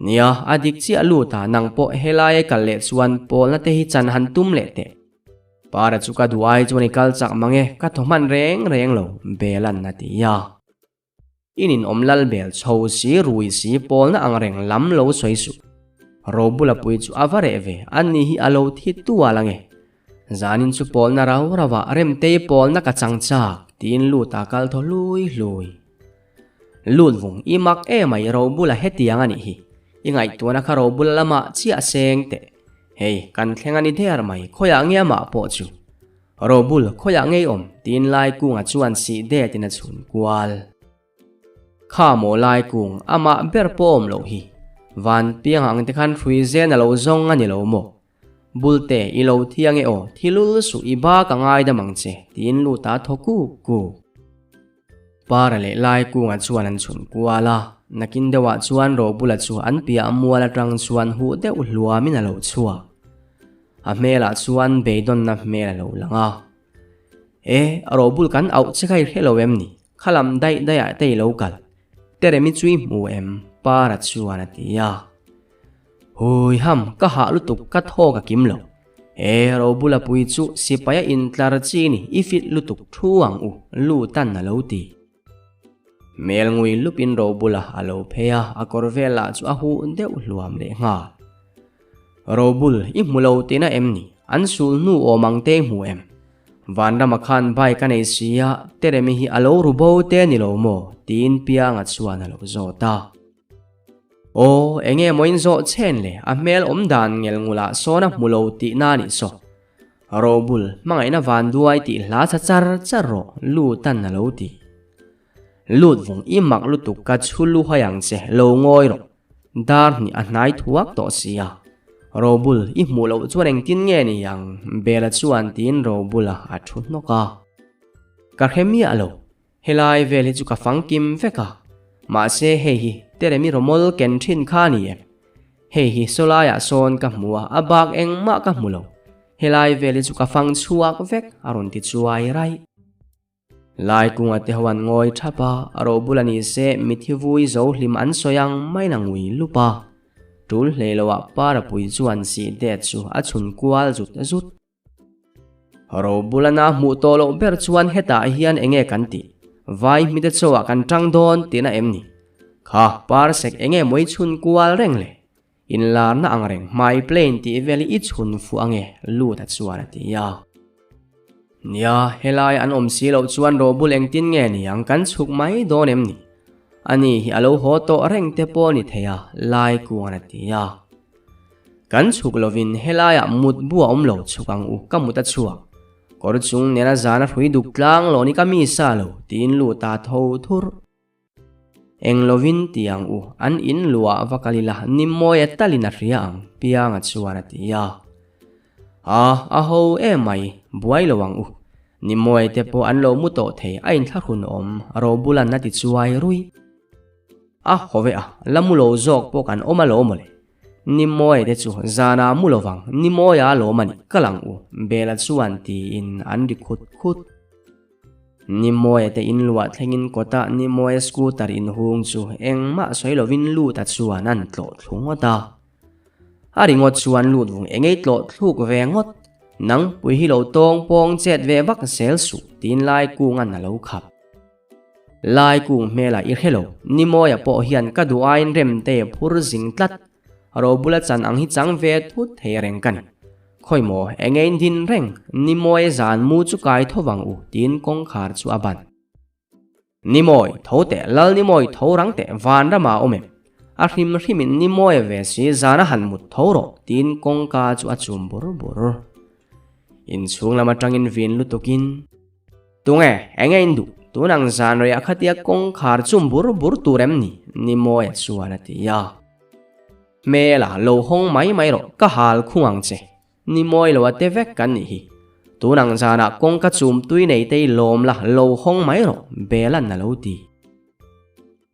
Nia, a dik chiah Luta, nang pawh helai kal leh chuan pawlna te hi chan han tum leh teh. Para chu ka duh ai chuan i kal chak mang e, ka thaw hman reng reng lo, Belan a ti a. In inawm lal bel chho si rui si pawlna ang reng lam lo sawi suh. Robula pui chu a va reh ve, ani hi a lo thi tual ange. Zanin chu pawlna rau rau ah Remtei pawlna ka chang chak, tiin Luta kal thaw hlui hlui. Lut vung, i mak emai Robula hetiang a nih hi. I ngaihtuahna kha Robula lamah chiah seng teh. Hei, kan thleng a ni der mai, khawiah nge amah pawh chu. Robul, khawiah ngei awm? tiin Laikunga chuan sih detin a chhun kual. Kha maw Laikung, amah ber pawh awm loh hi. Van piang ang te khan hrui zen a lo zawng a ni lo maw? Bulte, i lo thi ange aw, thi lul suh i ba ka ngaidam ang che, tiin lut a thaw kuk kuk. Para leh Laikunga chuan an chhun kual a, nakin deuhah chuan Robula chu an piah mual atang chuan huh deuh hluamin a lo chhuak. A hmelah chuan beidawnna hmel a lo lang a. E, Robul kan auh che kha i hre lo em ni? Khalam daih daihah te i lo kal. Teremi chu i hmu em? Para chuan a ti a. Hui ham, ka hah lutuk, ka thaw ka kim lo. E, Robula pui chu sipaia intlar chi ni, i fit lutuk thu ang u, Lutan a lo ti. Hmel ngui lupin Robula a lo phei a, a kawr velah chu a huh deuh hluam leh nghal. Robul, i hmu lo tihna em ni? An sul hnu awm ang te i hmu em? Vanrama khan bike a nei si a, Teremi hi a lo ru bo te ni lo maw? tiin Pianga chuan a lo zawt a. Aw, enge maw in zawh chen le, a hmel awm dan ngel ngulah sawn a hmu lo tihna a nih saw. Robul, hmangaihna van duai tih hla tha char char rawh, Lutan a lo ti. Lut vung i mak lutuk ka chhu lu hai ang che, lo ngawi rawh. Dar hnih a hnai thuak tawh si a. Robul, i hmuh loh chuan engtin nge ni ang? Bela chuan tiin Robula a thu hnawk a. Ka hre miah lo, Helai vel hi chu ka fangkim vek a, mahse hei hi Teremi rawmawl ken thin kha a ni em? Hei hi sawlaiah sawn ka hmu a, a bak engmah ka hmu lo. Helai vel hi chu ka fang chhuak vek, a rawn ti chuai raih. Lai kunga te ho an ngawi thap a, a ro bula ni se mithi vui zo hlim an sawi ang maiin a ngui lup a. Tul hlei loah Parapui chuan sih det chu a chhun kual zut zut. Robulana hmuh tawh loh ber chuan hetah hian enge kan tih? Vai hmite chauhah kan tang dawn tihna em ni? Kha parsek enge maw i chhun kual reng le? Inlarna ang reng hmai plane tih vel hi i chhun fuh ange Luta chuan a ti a. Nia, helai an awm si loh chuan Robul engtin nge ni ang kan chhuk mai dawn em ni? Ani hi a lo haw tawh reng te pawh ni thei a, Laikuan a ti a. Kan chhuk lovin helaiah mut bu a awm lo chhuk ang u, ka mut a chhuak. Kawr chung nena zana hrui duk tlang lo ni ka mi sa lo, tiin lut a tho thur. Eng lovin ti ang u, an in luah va kal ila ni mawia talin a hria ang, Pianga chuan a ti a. A, a ho emai, buai lo ang u. Ni mawia te pawh an lo mu tawh thei a inthlahrun awm, Robulan a ti chuai rui. A haw ve a, la mu lo zawk pawh kan awm alawm mawle. Ni mawi te chu zana mu lovang, ni mawia alawm a nih kal ang u, Bela chuan tiin an ri khut khut. Ni mawia te in luah thlengin kawtah ni mawia scooter inhung chu engmah sawi lovin lut a chuan an tlawh thlu ngawt a. A ringawt chuan lut vung engei tlawh thluk ve ngawt, nang pui hi lo tawng pawng chet ve vak zel suh tiin lai kungan a lo khap. Lai kung hmelah i hre lo, Nimawia pawh hian ka duh aiin remte phur zing tlat. Robula chan ang hi chang ve thut thei reng ka ni. Khawi maw, enge in din reng, Nimawia zan mu chu kai tho vang u, tiin kawngkhar chu a ban. Nimawi, tho teh, Lal Nimawi tho rang teh, van ramah awm em? A hrim hrimin Nimawia ve si zan a han mut tho rawh, tiin kawngka chu a chum bur bur. Inchhung lam atangin vin lutukin. Tunge, enge in duh? Tun ang zan reiah khatia kawngkhar chum bur bur tur em ni? Nimawia chuan a ti a. Hmela, lo hawng mai mai rawh, ka hal khung ang che. Nimawi lo a te vek kan nih hi. Tun ang zanah kawngka chum tui nei te i lawm la, lo hawng mai rawh, Bela'n a lo ti.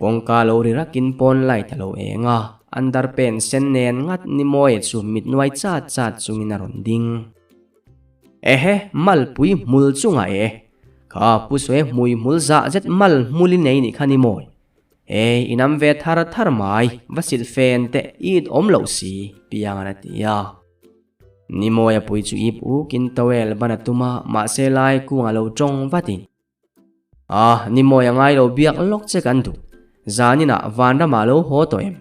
Kawngka lo ri rakin pawn light a lo eng a, underpant sen nen ngat Nimawia chu mit nuai chat chat chungin a rawn ding. Ehe, malpui hmul chungah e. Kha pu sawi hmui hmul zah zet mal hmul i nei nih kha ni mawi. E, i nam ve thar thar mai, va silh fen teh i it awm loh si, Piangan a ti a. Ni mawi a pui chu ip ukin towel ban a tum a, mahse lai kungah lo tawng vatin. A, ni mawi a ngai lo biak lawk che kan duh. Zaninah vanramah lo haw tawh em?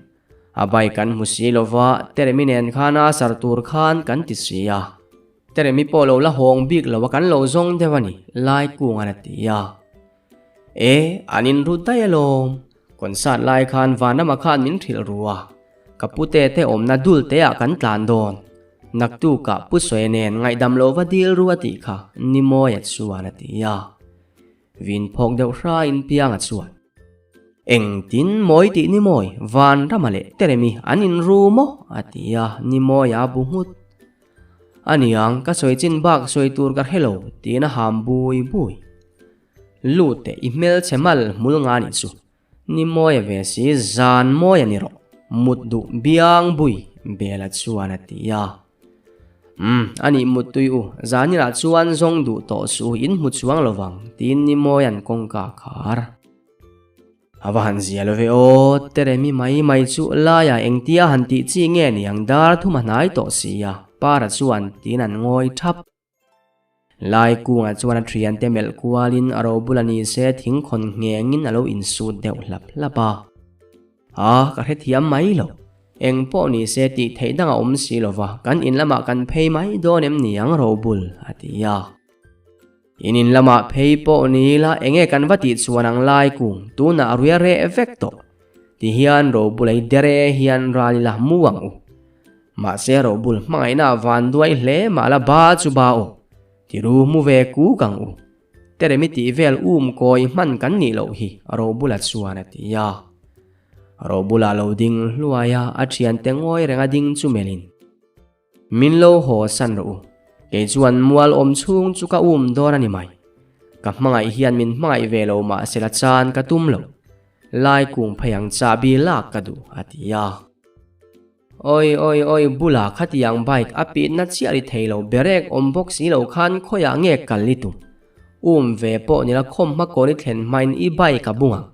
A bike kan hmu si lo va, Teremi nen khana a sar tur khan kan ti si a. Teremi pawh lo la hawng bik lo a kan lo zawng deuh a ni, Laikungan a ti a. E, an inrut daih alawm. Concert lai khan vanramah khan min hrilh ru a. Ka pute te awmna dul te ah kan tlan dawn. Naktukah Pu Sawi nen ngaihdam lo va dil ru a tih kha Nimawia chuan a ti a. Vin phawk deuh hrain Pianga chuan, Engtin mawi tih Nimawi, Vanrama leh Teremi an inru maw? a ti a, Nimawia a bu nghut. Aniang, ka sawi chin bak sawi tur ka hre lo, tiin a ham bui bui. Lut teh i hmelchhe mal hmul nga nih chu. Ni mawia ve si, zan mawia ni rawh, mut duh biang bui, Bela chuan a ti a. Umm, a nih mut tui u, zaninah chuan zawng duh tawh suh u, in hmu chuang lo vang, tiin ni mawia'n kawngka a khar. A va han zia lo ve aw, Teremi mai mai chu laiah engtia han tih chi nge niang dar thum a hnai tawh si a, Para chuan tiin an ngawi thap. Lai kungah chuan a thiante melh kualin a ro bula ni se thingkhawn nghengin a lo insut deuh hlap hlap a. A, ka hrethiam mai lo. Eng pawh ni se tih theih dang a awm si lo va, kan in lamah kan phei mai dawn em ni ang ro bul, a ti a. In in lamah phei pawh ni ila enge kan va tih chuan ang lai kung, tunah ruia reh vek tawh. Tihian ro bula i dere hian ral ila mu ang u. Mahse robul hmangaihna a van duai hle mah la ba chu ba aw. Tiru mu ve kuk ang u. Teremi tih vel um kawi hman kan nih loh hi Robula chuan a ti a. Robula lo ding hluai a, a thiante ngawi reng a ding chu melhin. Min lo haw san rawh u. Kei chuan mual awm chhung chu ka um dawn a ni mai. Ka hmangaih hian min hmangaih ve lo mahse la chan ka tum lo. Lai kung phei ang chahbi lak ka duh a ti a. Oi oi oi bulah khatiang bike a pitna chiah ri thei lo berek awm bawk si lo khan khawiah nge kal i tum? Um ve pawh nila khawm hma kawn i thlen hmain i bike a bung ang.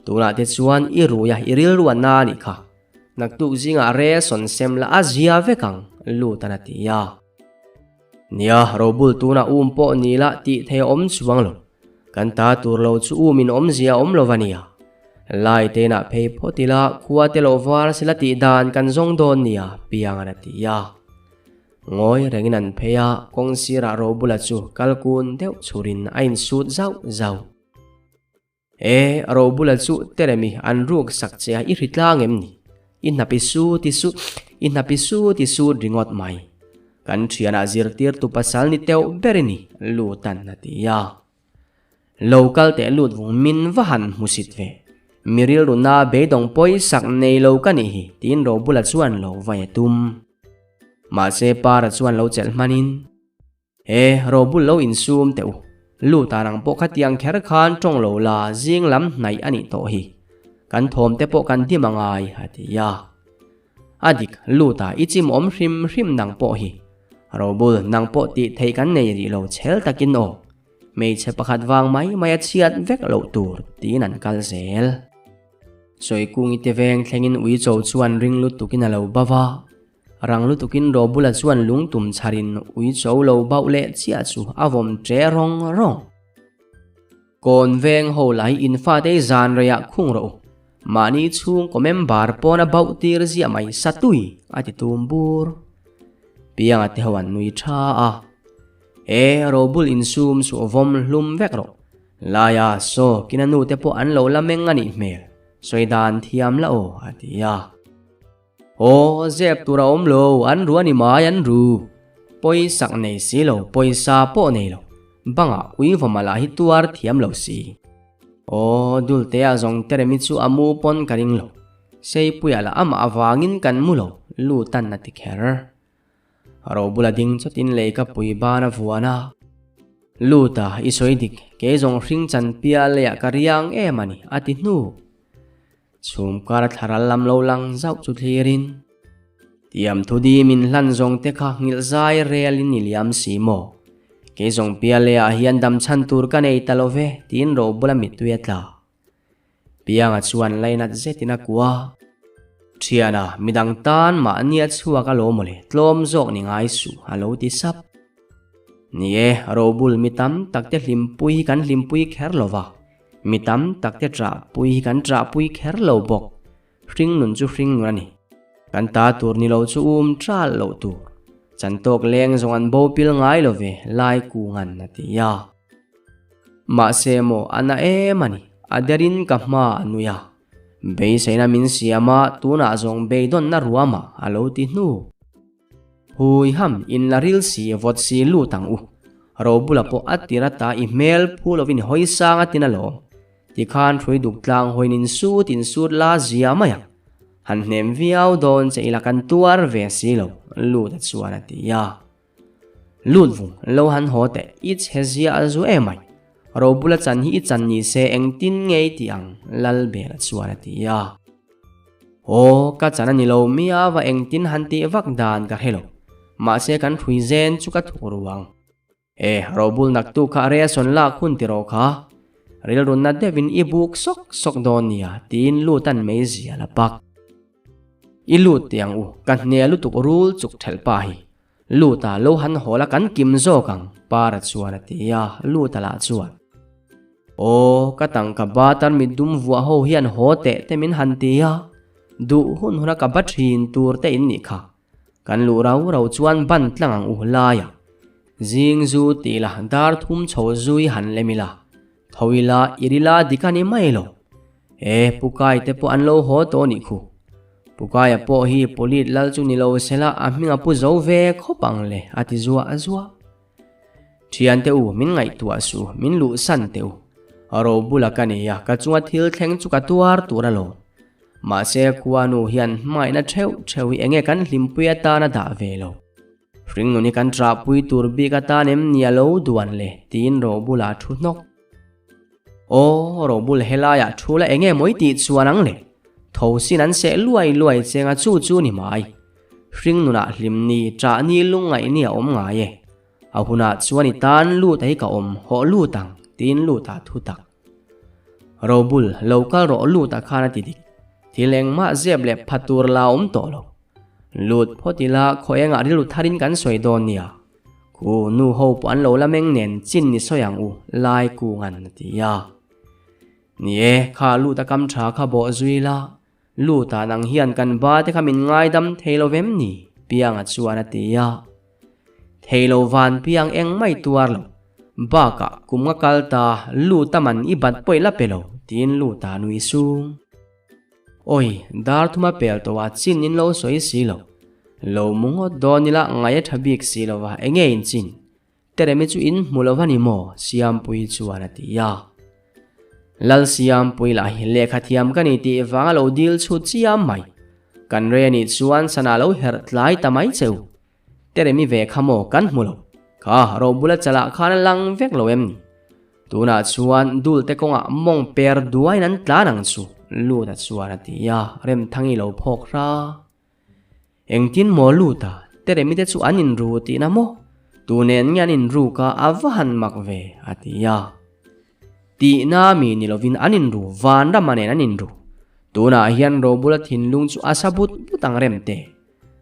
Tunah te chuan i rui a i rilru a na anih kha. Naktuk zingah re sawn sem la a zia vek ang, Lutan a ti a. Nia, robul tunah um pawh nila tih thei a awm chuang lo. Kan ta tur lo chu um in awmzia a awm lo va nia. Lai te inah phei phawt ila khua te lo var sela tih dan kan zawng dawn nia, Piangan a ti a. Ngawi rengin an phei a, kawng sirah Robula chu kal kun deuh chhurin a insut zauh zauh. E, Robula chu Teremi an ruk sak che a i hri tlang em ni? I hnapi su ti su, i hnapi su ti sut ringawt mai. Kan thianah zirtirtu pasal ni teuh ber i ni, Lutan a ti a. Lo kal teh lut vung min va han hmusit ve. Mi rilru na beidawng pawisak nei lo ka nih hi, tiin Robula chuan lo vai a tum. Mahse Para chuan lo chelh hmanin. He Robul lo insum teh u. Luta nang pawh khatiang kher khan tawng lo la zing lam hnaih a nih tawh hi. Kan thawm te pawh kan dim a ngai, a ti a. A dik, Luta i chim awm hrim hrim nang pawh hi. Robul, nang pawh tih theih kan nei rih lo chhel takin aw. Hmeichhe pakhat vang mai mai a chhiat vek loh tur, tiin an kal zel. Sawikungi te veng thlengin uicho chuan ring lutukin a lo bauh a. Rang lutukin Robula chuan lungtum chharin uicho lo bauh leh chiah chu a vawm ṭe rawng rawng. Kawn veng ho lai in fate zan reiah khung rawh u. Mahni chhungkaw member pawn a bauh tir ziah mai satui a ti tum bur. Pianga te ho an nui tha a. E Robul insum suh vawm hlum vek rawh. Laia saw kina nu te pawh an lo la meng a nih hmel. Sawi dan thiam la aw a ti a. Aw, zep tur a awm lo, an ru a ni mai, an ru. Pawisak nei si lo, pawisa pawh nei lo. Bangah uivawma lah hi tuar thiam lo si. Aw, Dultea zawng Teremi chu a mu pawn ka ring lo. Seipuia lah amah avangin kan mu lo, Lutan a ti kher. Ro bula ding chawtin lei ka pui ban a vuan a. Luta, i sawi dik, kei zawng hring chan pial leiah ka riang em a ni, a ti hnu. Chhum kar a thlaral lam lo lang zauh chu thlirin, Tiam thu di min hlan zawng te kha nghilh zai relin i liam si maw? Kei zawng piale ah hian dam chhan tur ka nei ta lo ve, tiin ro bula mittui a tla. Pianga chuan lainat zetin a kua. Thiana, midang tan mahni a chhuak a lo mawle, tlawm zawk ni ngai suh, a lo ti sap. Ni e, robul mi tam tak te hlimpui hi kan hlimpui kher lo va. Mi tam tak te ṭahpui hi kan ṭahpui kher lo bawk. Hring nun chu hring nun a ni. Kan ta tur ni lo chu um ṭal loh tur. Chantawk leng zawng an bo pil ngai lo ve, lai kungan a ti a. Mahse maw a na em a ni, a derin ka hma a nui a. Beiseina min siam a, tunah zawng beidawnna ruamah a lo ti hnu. Hui ham in la ril si vawt si lut ang u. Robula pawh a tir ata i hmel phu lovin i hawi sang a tin alawm. Tikhan hrui duk tlang hawiin in sut in sut la zia mai ang. Han hnem viau dawn che ila kan tuar ve si lo, Luta chuan a ti a. Lut vung, lo han haw teh, i chhe zia a zu emai. Robula chan hi i chan ni se engtin nge i tih ang, Lalbela chuan a ti a. Aw, ka chan a ni lo mia va engtin han tih vak dan ka hre lo. Mahse kan hrui zen chu ka thuk ru ang. E, robul naktu kha ration lak hun ti rawh kha. Rilrunna deuhin i buk sawk sawk dawn nia tiin lut an mei zial a pak. I lut teh ang u, ka hne lutuk rul chuk thelh pa hi. Luta lo han hawl a kan kim zawk ang, Para chuan a ti a, Luta lah chuan. Aw, ka tangka ba tarmit dum vuah ho hian haw teh te min han ti a, duh hun huna ka ba thin tur te in nih kha. Kan luh rau rau chuan ban tlang ang u laia. Zing zu tih la dar thum chho zui han lem ila, tho ila i rila dik a ni mai lo. E, Pukai te pawh an lo haw tawh nih khu. Pukaia pawh hi Polit lal chu ni lo sela a hming a pu zo ve khawp ang le, a ti zuah zuah. Thiante u, min ngaihtuah suh, min luhsan teh u. Ro bula ka nei a, ka chunga thil thleng chu ka tuar tur alawm. Mahse, khuanu hian hmangaihna theuh theuh hi enge kan hlimpui atan a dah ve lo. Hringnun hi kan ṭahpui tur bik atan em ni a lo duan le? tiin ro bulah a thu hnawk. Aw, Robul helaiah thu la enge mawi tih chuan ang le? Tho sin an seh luai luai cheng a chu chu ni mai. Hring nunah hlim ni, ṭah ni lungngaih ni a awm ngai e. A hunah chuan i tan lut a hi ka awm, hawh lut ang, tiin lut ah thu tak. Robul, lo kal rawh lut ah khan a ti dik. Thil engmah zep leh pha tur la awm tawh lo. Lut phawt ila khaw engah rilru tharin kan sawi dawn nia. Khu nu ho pawh an lo la meng nen chin ni sawi ang u, lai kung an a ti a. Ni e, kha lut a kam tha kha bawh zui la, lut ah nang hian kan ba te kha min ngaidam thei lo vem ni? Pianga chuan a ti a. Thei lo van piang eng mai tuar lo, bakah kum nga kal ta lut a man i bat pawih la pe lo, tiin lut ah nui sung. Awi, dar thuma pel tawh ah chin in lo sawi si lo. Lo mu ngawt dawn ila ngaih a tha bik si lo va, enge in chin? Teremi chu in hmu lo va ni maw? Siampuii chuan a ti a. Lal Siampuii lah hi lehkha thiam ka ni tih vang a lo dil chhut chiam mai. Kan rei a nih chuan sana lo herh tlai ta mai che u. Teremi ve kha maw kan hmu lo. Kha robula chalah khan a lang vek lo em ni? Tunah chuan dul te kawngah mawng per duaiin an tlan ang chu, Luta chuan a ti a, Remthangi lo phawk hra. Engtin maw Luta, Teremi te chu an inru tihna maw? Tu nen nge an inruk a, a va han mak ve, a ti a. Tihna mi ni lovin an inru, Vanrama nen an inru. Tunah hian Robula thinlung chu a sa but but ang rem te.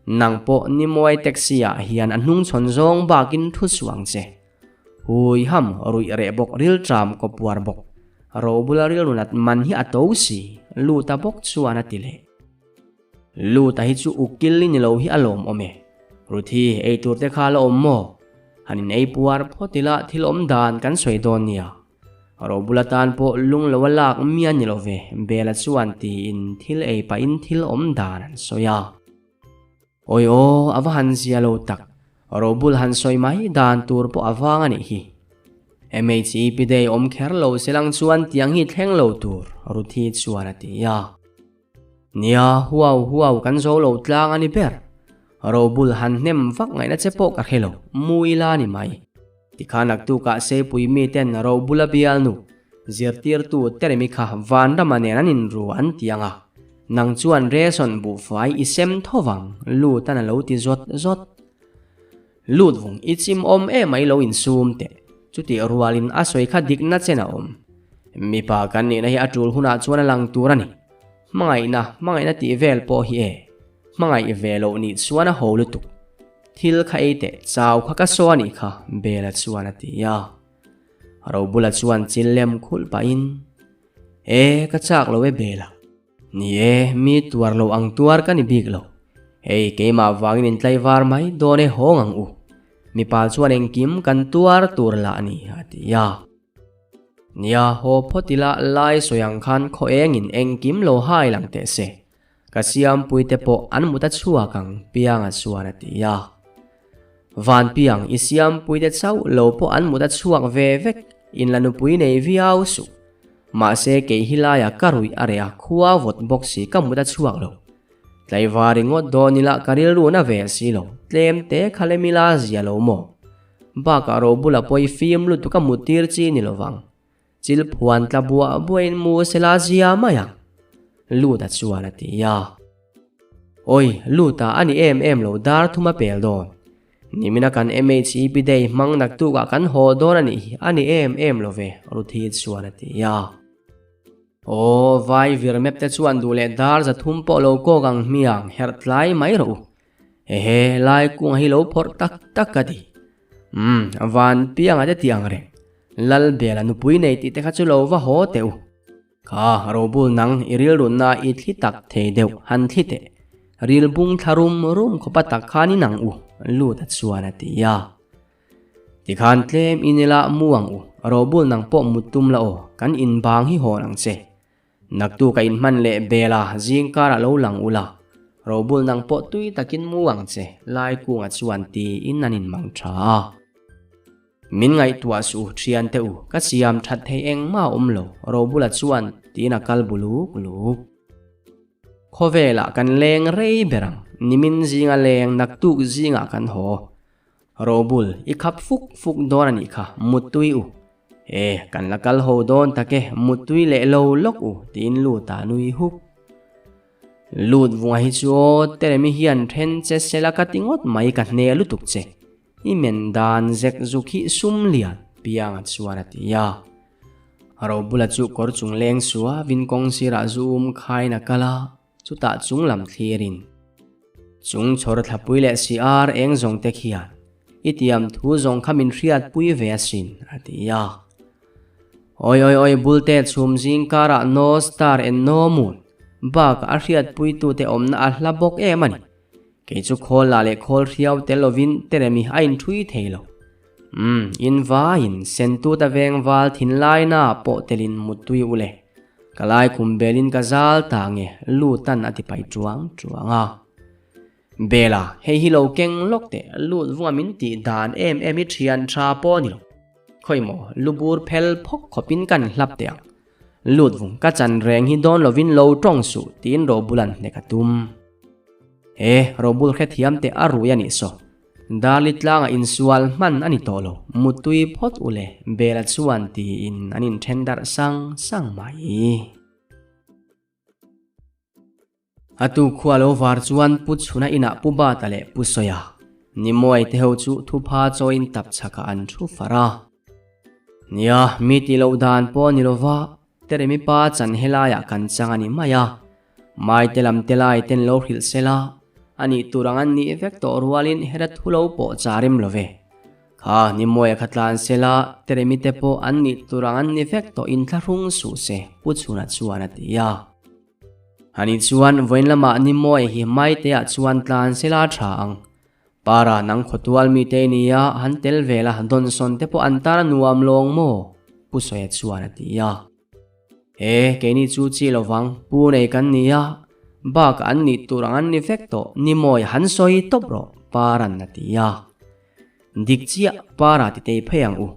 Nang pawh Nimuai taxi ah hian a hnung chhawn zawng bakin thu suh ang che. Hui ham ruih reh bawk rilṭam kawpuar bawk. Robula rilru nat man hi a to si, Luta bawk chuan a ti leh. Luta hi chu ukil i ni lo hi a lawm awm e. Ruthi eitur te kha la awm maw? Han in ei puar phawt ila thil awm dan kan sawi dawn nia. Robula tan pawh lung lo a lak mi a ni lo ve, Bela chuan tiin thil ei pahin thil awm dan an sawi a. Awi aw, a va han zia lo tak. Robul han sawi mai dan tur pawh a vang a nih hi. MHEP day awm kher lo selang chuan tiang hi thleng lo tur, Ruthi chuan a ti a. Nia, huau huau kan zo lo tlang a ni ber. Robul han hnem vak ngaihna che pawh ka hre lo, mu ila ni mai. Tikhan naktukah Seipui miten Robula bialnu, zirtirtu Teremi kha Vanrama nen an inru an ti ang a, nang chuan ration buhfai i sem tho vang, Lutan a lo ti zawt zawt. Lut vung i chim awm emai lo insum teh. Chutih rualin a sawi kha dikna chen a awm. Mipa kan nihna hi a tul hunah chuan a lang tur a ni. Hmangaihna, hmangaihna tih vel pawh hi e. Hmangaih ve loh nih chuan a ho lutuk. Thil kha ei teh, chau kha ka saw a nih kha, Bela chuan a ti a. Robula chuan chil lem khulh pahin, E, ka chak lo e Bela. Ni e, mi tuar lo ang tuar ka ni bik lo. Hei, keimah vangin in tlaivar mai dawn e hawng ang u. Mipa chuan engkim kan tuar tur lah a ni, a ti a. Nia, haw phawt ila lai sawi ang khan khaw engin engkim lo hai lang teh se. Ka siampui te pawh an mut a chhuak ang, Pianga chuan a ti a. Van Piang, i siampui te chauh lo pawh an mut a chhuak ve vek, in la nupui nei viau suh. Mahse kei hi laia ka ruih a reh a, khua vawt bawk si ka mut a chhuak lo. Tlaivar ringawt dawn ila ka rilru na ve si lo, tlem te kha lem ila zia lo maw? Bakah ro bula pawh i fim lutuk a mut tir chi ni lovang. Chil phuan tla buah buahin mu sela zia mai ang. Luta chuan a ti a. Awi, Luta a ni em em lo dar thum a pel dawn. Nimina kan MHEP day hmang naktukah kan haw dawn a nih hi a ni em em lo ve, Ruthi chuan a ti a. Aw, vai vir map te chuan duh leh dar 300 pawh lo kawk ang hmiang herh tlai mai rawh u. Hehe, lai kunga hi lo phawrh tak tak ka ti. Umm, van pianga te ti ang reng. Lalbela nupui nei tih te kha chu lo va haw teh u. Kha, Robul nang i rilrunna i thli tak thei deuh han thli teh. Ril bung thla rum rum khawpa tak khan in ang u, Luta chuan a ti a. Tikhan tlem in ila mu ang u, Robul nang pawh mut tum la aw, kan inbang hi hawn ang che. Naktu ka inhman leh bel a, zingkarah lo lang ula, Robul nang pawh tui takin mu ang che, Laikunga chuan tiin an inmang tha a. Min ngaihtuah suh u, thiante u, ka siam that thei engmah a awm lo, Robula chuan tiin a kal bu luk luk. Khawvelah kan leng rei ber ang, nimin zinga leng naktuk zingah kan haw. Robul, i khap fuk fuk dawn a nih kha, muttui u. E, kan la kal ho dawn tak e, muttui leh lo lawk u, tiin Luta nui huk. Lut vunga hi chu aw, Teremi hian then che sela ka ti ngawt mai ka hne lutuk che. I men dan zek zuk hi sum lian pianga chuan a ti a. Robula chu kawr chung leng sua vin kawng sirah zu um khain a kal a, chutah chung lam thlirin. Chung chhawr thlapui leh si ar eng zawng te khian i tiam thu zawng kha min hriatpui ve asin a ti a. Awi awi awi bulte chhum zing karah no star and no moon bakah a hriatpuitute awmna a hla bawk em a ni. Kei chu khawl lah leh khawl hriau tel lovin Teremi a inṭhui thei lo. Umm, in vaiin Sentuta veng val thinlaina pawh telin muttui u le. Ka lai khum belin ka zal ta nge Lutan a ti pai ṭuang ṭuang a. Bela, hei hi lo keng lawk teh, lut vunga min tih dan em em hi thian tha pawh a ni lo. Khawi maw, lu bur phel phawk khawpin kan hlap teh ang. Lut vung ka chan reng hi dawn lovin lo tawng suh tiin Robula'n hnek a tum. He, Robul hrethiam teh a rui a nih saw. Darli tlanga insual hman a ni tawh lo, mutui phawt u le, Bela chuan tiin an inthen darh sang sang mai. A tu khua lo var chuan Pu Chhuna inah Pu Bata leh Pu Sawia, Nimuai te ho chu thupha chawiin tap chhakah an thu far a. Nia, mi tih loh dan pawh ni lova, Teremi pa chan helaiah kan chang a ni mai a. Maite lam te lai ten lo hrilh se la, a nih tur ang an nih vek tawh rualin heta thu lo pawh charim lo ve. Kha Nimuaia kha tlan se la, Teremi te pawh an nih tur ang an ni vek tawh inthlahrung suh se, Pu Chhuna chuan a ti a. Ani chuan vawiin lamah Nimuaia hi Maite-ah chuan tlan se la tha ang. Para nang khawtual mite i nia, han tel ve la, dawnsawn te pawh an tan a nuam lawng maw? Pu Sawia chuan a ti a. He, keini chu chi lovang, pu nei kan ni a, bakah an nih tur ang an ni vek tawh, ni mawi han sawi tawp rawh, Para'n a ti a. Dik chiah, Para ti tei phei ang u.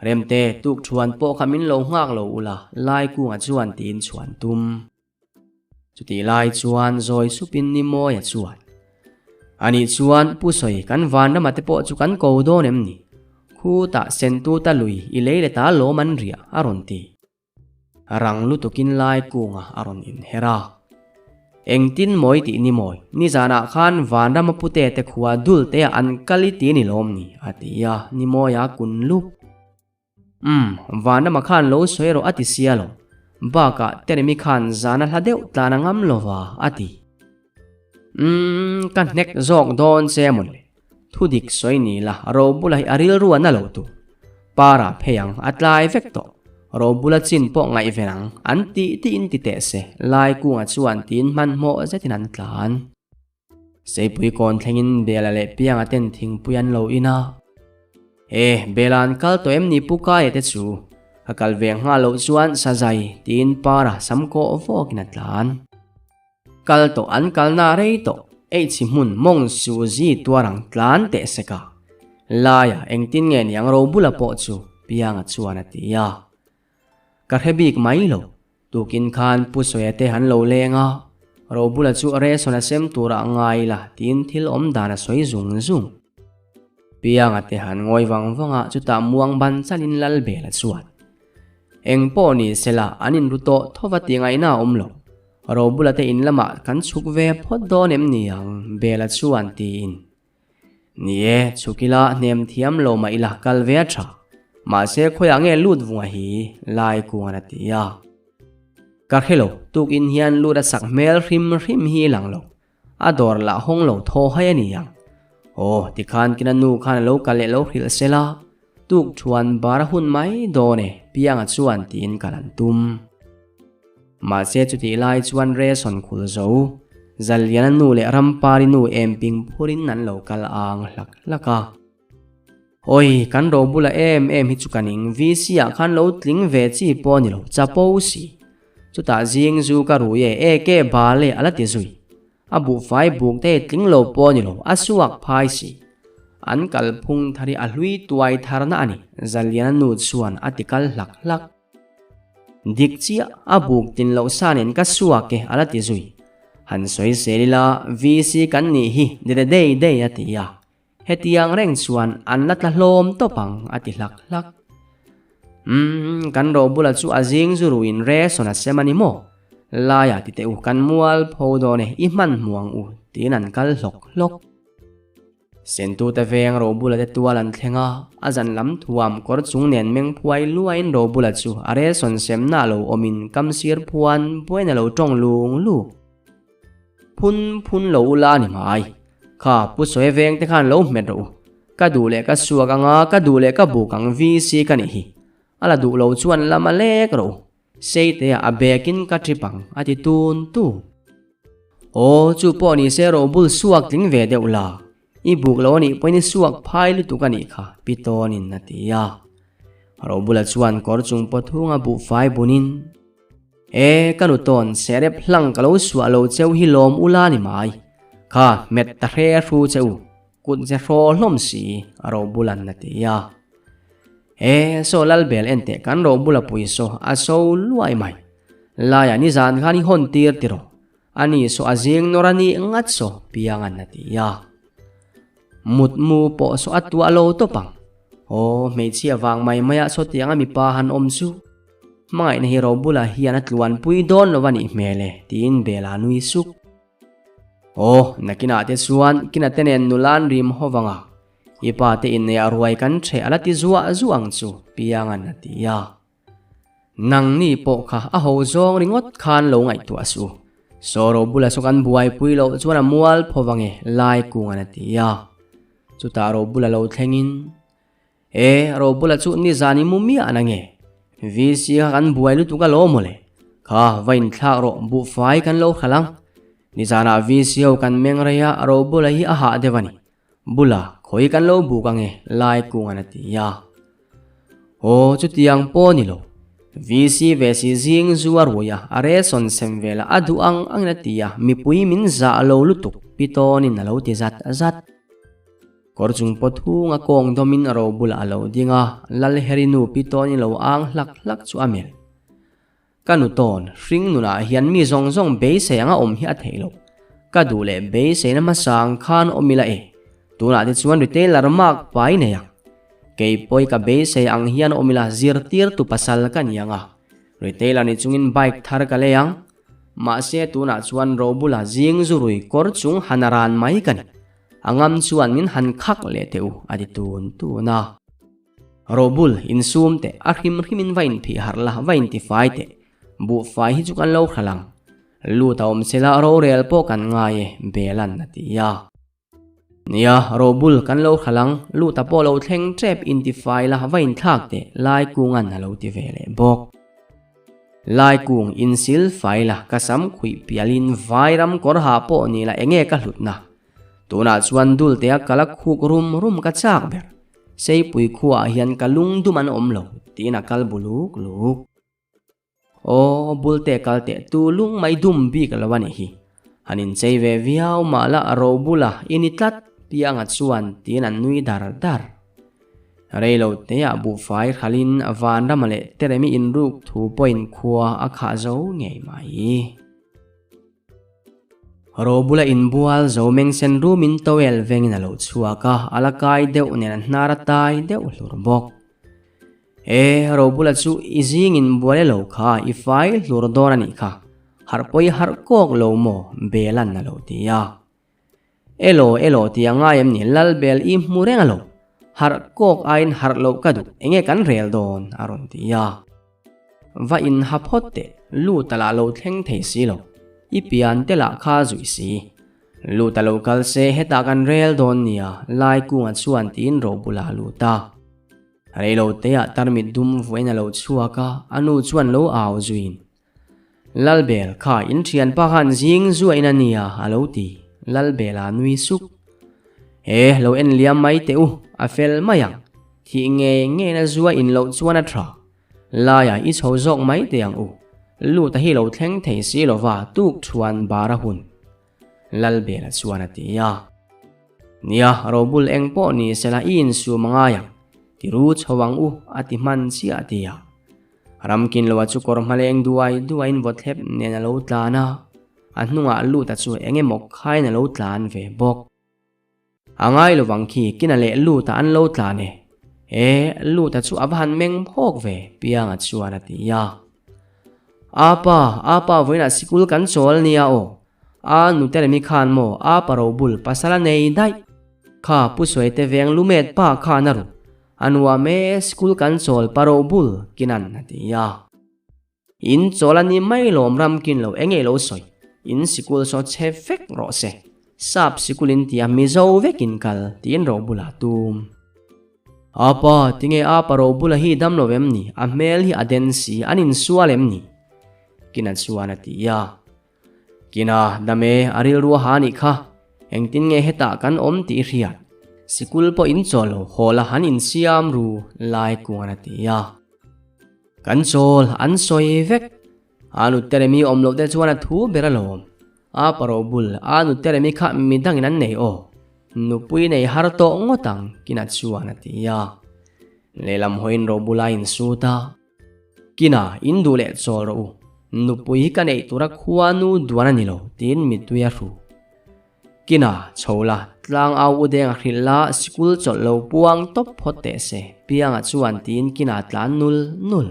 Remte, tuk thuan pawh kha min lo nghak lo ula, Laikunga chuan tiin chhuan tum. Chutih lai chuan zawi supin ni mawia chuan, Anih chuan Pu Sawi kan vanrama te pawh chu kan ko dawn em ni? Khutah Sentuta lui i lei leh ta lawm an riah a rawn ti. Rang lutukin lai kunga a rawn inher a. Engtin mawi tih ni mawi, nizanah khan vanrama pute te khua dul te ah an kal i ti ni lawm ni? a ti a, ni mawia kun lup. Umm, Vanrama khan lo sawi rawh a ti sia lo. Bakah Teremi khan zana hla deuh tlan a ngam lo va, a ti. Umm, ka hnek zawk dawn che maw le. Thu dik sawi ni la, Robula hi a rilru a na lo tur. Para phei ang, a tlai vek tawh. Robula chin pawh ngaihven ang, an tih tih in ti teh se, Laikunga chuan tiin hmanhmawh zetin an tlan. Seipui kawn thlengin Bela leh Pianga ten thingpui an lo in a. E, Bela an kal tawh em ni Pu Kaia te chu? Ka kal ve nghal loh chuan Sazai tiin Para sam kawh vawkin a tlan. Kal tawh an kalna rei tawh, eichhi hmun mawng su zi tuar ang tlan teh sek a. Laia engtin nge niang Robula pawh chu Pianga chuan a ti a. Ka hre bik mai lo. Tukin khan Pu Sawia te han lo leng a, Robula chu ration a sem turah ngai la tiin thil awm dan a sawi zung zung. Pianga te han ngawi vang vang a, chutah muang ban chalin Lalbela chuan, Eng pawh ni sela an inru tawh thova ti ngaihna a awm lo. Robula te in lamah kan chhuk ve phawt dawn em ni ang Bela chuan tiin. Ni e, chhuk ila hnem thiam lo mah ila kal ve a tha. Mahse khawiah nge lut vunga hi lai kungan a ti a. Ka hre lo, tukin hian lut a sak hmel hrim hrim hi lang lo. A dawr lah hawng lo thaw hai a ni ang. Aw, tikhan kina nu khan a lo kal leh lo hrilh sela, tuk thuan bar a hun mai dawn e, Pianga chuan tiin kal an tum. Mahse chutih lai chuan Reson khul zo, Zaliana nu leh Rampari nu em ping phurin an lo kal ang hlak hlak a. Awi, kan ro bula em em hi chu ka ning, VC ah khan lo tling ve chi pawh a ni lo, chapo si. Chutah zing zu ka rui e, e ke bal e a la ti zui. A buhfai buk te tling lo pawh a ni lo, a suak phai si. An kalphung thar hi a hlui tuai tharna a ni, Zaliana nu chuan a ti kal hlak hlak. Dik chiah, a buk tin loh sa nen ka suak e a la ti zui. Han sawi sel ila, VC kan nih hi dede dei dei a ti a. Hetiang reng chuan an la tla hlawm tawp ang a ti hlak hlak. Umm, kan ro bula chu a zing zu ruin ration a sem a ni maw? Laia ti teh u, kan mual pho dawn e, i hmanhmuh ang u, tiin an kal hlawk hlawk. Sentute veng Robula te tual an thleng a, a zan lam thuam kawr chung nen meng phuai luain Robula chu a relsawn semna a lo awmin kamsir phuan buain a lo tawng lung luk. Phun phun lo ula a ni mai. Kha Pu Sawi veng te khan lo hmet rawh u. Ka duh leh ka suak anga ka duh leh ka buk ang VC ka nih hi. A la duh lo chuan lam a lek rawh u. Seitea a bekin ka trip ang a ti tun tu. Aw, chu pawh ni se robul suak tling ve deuh la, i buk lo anih pawhin i suak phai lutuk anih kha, pi tawnin a ti a. Robula chuan kawr chung pawthunga buhfai bunin, E, ka nu tawn, serep hlang ka lo suah lo cheu hi lawm ula ni mai. Kha hmet ta hre hru che u, kut ze hraw hlawm si, a Robulan a ti a. E, saw Lalbel en teh kan Robula pui saw a so luai mai. Laiah nizan khan i hawn tir tiraw? Ani saw a zing nawr a nih ngat saw Piangan a ti a. Mutmu pawh saw a tuah lo tawp ang. Aw, hmeichhia vang mai maiah saw tianga mipa han awm chu. Hmangaihna hi Robula hian a tluanpui dawn lo a nih hmel e, tiin Bela nui suk. Aw, nakinah te chuan kina te nen nula an rim ho vang a, i pa te inneih ruai kan ṭheh a la ti zuah zuah ang chu, Pianga'n a ti a. Nangni pawh kha a ho zawng ringawt khan lo ngaihtuah suh. Sawro bula saw kan buaipui loh chuan a mual pho vang e, Laikunga'n a ti a. Chutah Robula lo thlengin. E, Robula chu nizan i mu miah na nge? VC kha kan buai lutuk alawm mawle. Kha, va inthlak rawh, buhfai kan lo hralh ang. Nizanah VC ho kan meng rei a, Robula hi a hah deuh a ni. Bula, khawi kan lo buk ange, Laikunga'n a ti a. Aw, chutiang pawh ni lo. VC ve si zing zu a rui a, a resawn sem vel a, a duh ang angin a ti a, mipui min zah lo lutuk, Pitawnin a lo ti zat zat. Kawr chung pawt hung a kawng dawmin a ro bulah a lo ding a, Lalheri nu pi tawn i lo ang hlak hlak chu a melh. Ka nu tawn, hring nunah hian mi zawng zawng beisei anga awm hi a theih loh. Ka duh leh beiseina hmasa ang khan awm ila e. Tunah te chuan retailer mark pai nei ang. Kei pawi ka beisei ang hian awm ila zirtirtu pasal ka ni ang a. Retailer ni chungin bike thar ka lei ang. Mahse tunah chuan ro bula zing zurui kawr chung han a ran mai ka ni. A ngam chuan min han khak leh teh u, a ti tun tun a. Robul, insum teh, a hrim hrimin va inphih harh la, va intifai teh. Buhfai hi chu kan lo hralh ang. Lut a awm se la, rorel pawh kan ngai e, Belan a ti a. Nia, Robul, kan lo hralh ang, lut a pawh lo thleng tep intifai la, va inthlak teh, Laikungan a lo ti ve leh bawk. Laikung insil fai la ka sam khuih pialin vairam kawr ha pawh ni la enge ka hlutna. Tunah chuan Dultea ka la khuk rum rum ka chak ber. Seipui khuaah hian ka lung dum an awm lo tiin a kal bu luk luk. Aw Bulte kal teh tu lung mai dum bik lo a nih hi. Han inchei ve viau mah la a ro bula i ni tlat Pianga chuan tiin an nui dar dar. Rei lo teah buhfai hralhin Vanrama leh Teremi inruk thu pawhin khua a khah zo ngei mai. Ro bula inbual zo mengsen rumin towel vengin a lo chhuak a, a la kai deuh nen a hnar a tai deuh hlur bawk. E, Robula chu i zing in bual e lo kha, i fai hlur dawn a nih kha. Harh pawh i harh kawk lo maw? Belan a lo ti a. Elaw, elaw ti a ngai em ni? Lalbel i hmu reng a lo. Harh kawk aiin harh loh ka duh, enge kan rel dawn? a rawn ti a. Va in ha phawt teh, lut a lah lo thleng thei si lo. I pian te lah kha zuih si. Lut a lo kal se hetah kan rel dawn nia, Laikunga chuan tiin Robula a lut a. Reilo teah tarmit dum vuain a lo chhuak a, a nu chuan lo au zuiin, Lalbel, kha in thianpa khan zing zuain a nia, a lo ti. Lalbel a nui suk. He, lo en liam mai teh u, a fel mai ang. Thih ngei ngeiin a zua in loh chuan a tha. Laiah i chho zawk mai teh ang u. Luta hi lo thleng thei si lova tuk thuan bar a hun. Lalbela chuan a ti a. Nia, Robul eng pawh ni sela i insum a ngai ang, ti ru chho ang u, a ti hman chiah a ti a. Ramkinloa chu kawr hmaleng duai duaiin vawthlep nen a lo tlan a, a hnungah Luta chu eng emaw khain a lo tlan ve bawk. A ngai lovang khi kina leh Luta an lo tlan e. E, Luta chu a va han meng phawk ve, Pianga chuan a ti a. Apa, apa vawiinah sikul kan chawl nia aw. A nute leh mi khan maw a pa robul pasal a nei daih. Kha Pu Suaite veng lumet pa khan a ru. A nuam e, sikul kan chawl pa robul kinan a ti a. In chawl a ni mai lawm ram kin lo enge lo sawi. In sikul saw chhe vek rawh se. Sap sikul in tia Mizo vek in kal tiin ro bulah tum. Apa, tinge apa ro bula hi dam lo em ni? A hmel hi a den si, an insual em ni? Kina chuan a ti a. Kina, dam e, a rilru a ha nih kha. Engtin nge hetah kan awm tih i hriat? Sikul pawh in chawl lo, haw la han insiam ru lai kuan a ti a. Kan chawl an sawi vek. A nute leh mi awm loh te chuan a thu ber alawm. A paro bul a nute remi kha midangin an nei aw. Nupui nei har tawh ngawt ang, Kina chuan a ti a. Lehlam hawiin Robula a insut a. Kina, in duh leh chawl rawh u. Nupui hi ka neih tura khuanu duan a ni lo, tiin mittui a hru. Kina, chho la, tlang au u deng a hrilh la, sikul chawlh lo puang tawp phawt teh se, Pianga chuan tiin Kina a tlan nul nul.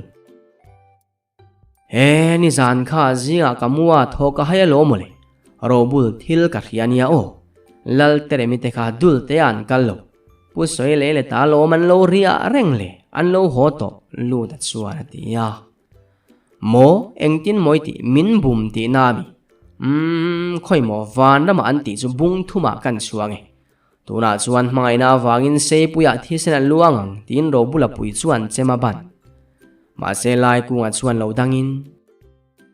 He nizan kha zingah ka mu a thaw ka hai alawm mawle. Robul thil ka hria nia aw. Lal Teremi te kha dul te ah an kal lo. Pu sawi leh leh ta alawm an lo riah reng le, an lo haw tawh Luta chuan a ti a. Maw engtin mawi tih min bum tihna a mi? Umm khawi maw vanramah an tih chu bung thumah kan chhuang e. Tunah chuan hmangaihna avangin Seipuiah thisen a luang ang tiin Robula pui chuan chem a ban. Mahse Laikunga chuan lo dangin,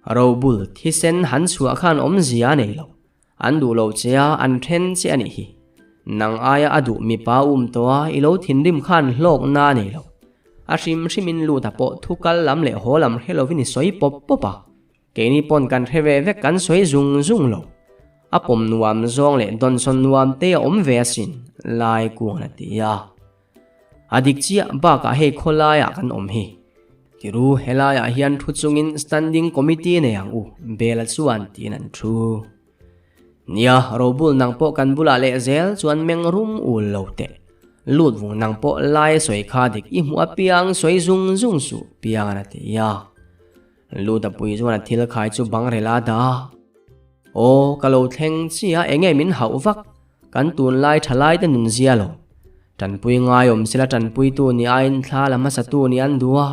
Robul, thisen han chhuah khan awmzia a nei lo. An duh lo che a, an then che a nih hi. Nang aia a duh mipa um tawh a, i lo thinrim khan hlawkna a nei lo. A hrim hrimin Luta pawh thu kal lam leh haw lam hre lovin i sawi pawp pawp a. Keini pawn kan hre ve vek kan sawi zung zung lo. A pawm nuam zawng leh dawnsawn nuam te a awm ve asin, Lai kuan a ti a. A dik chiah bakah hei khawlaiah kan awm hi. Tiru helaiah hian thu chungin Standing Committee nei ang u, Bela chuan tiin an thu. Nia, Robul nang pawh kan bulah leh zel chuan meng rum ul lo teh. Lut vung nang pawh lai a sawi kha dik i hmuh apiang sawi zung zung suh, Piangan a ti a. Luta pui chuan a thil khai chu bang rel a dah a. Aw, ka lo thleng chiah enge min hauh vak, kan tunlai thalai te nun zia lo. Tanpui ngaiawm sela tanpuitu ni aiin thla la hmasatu ni an duh a.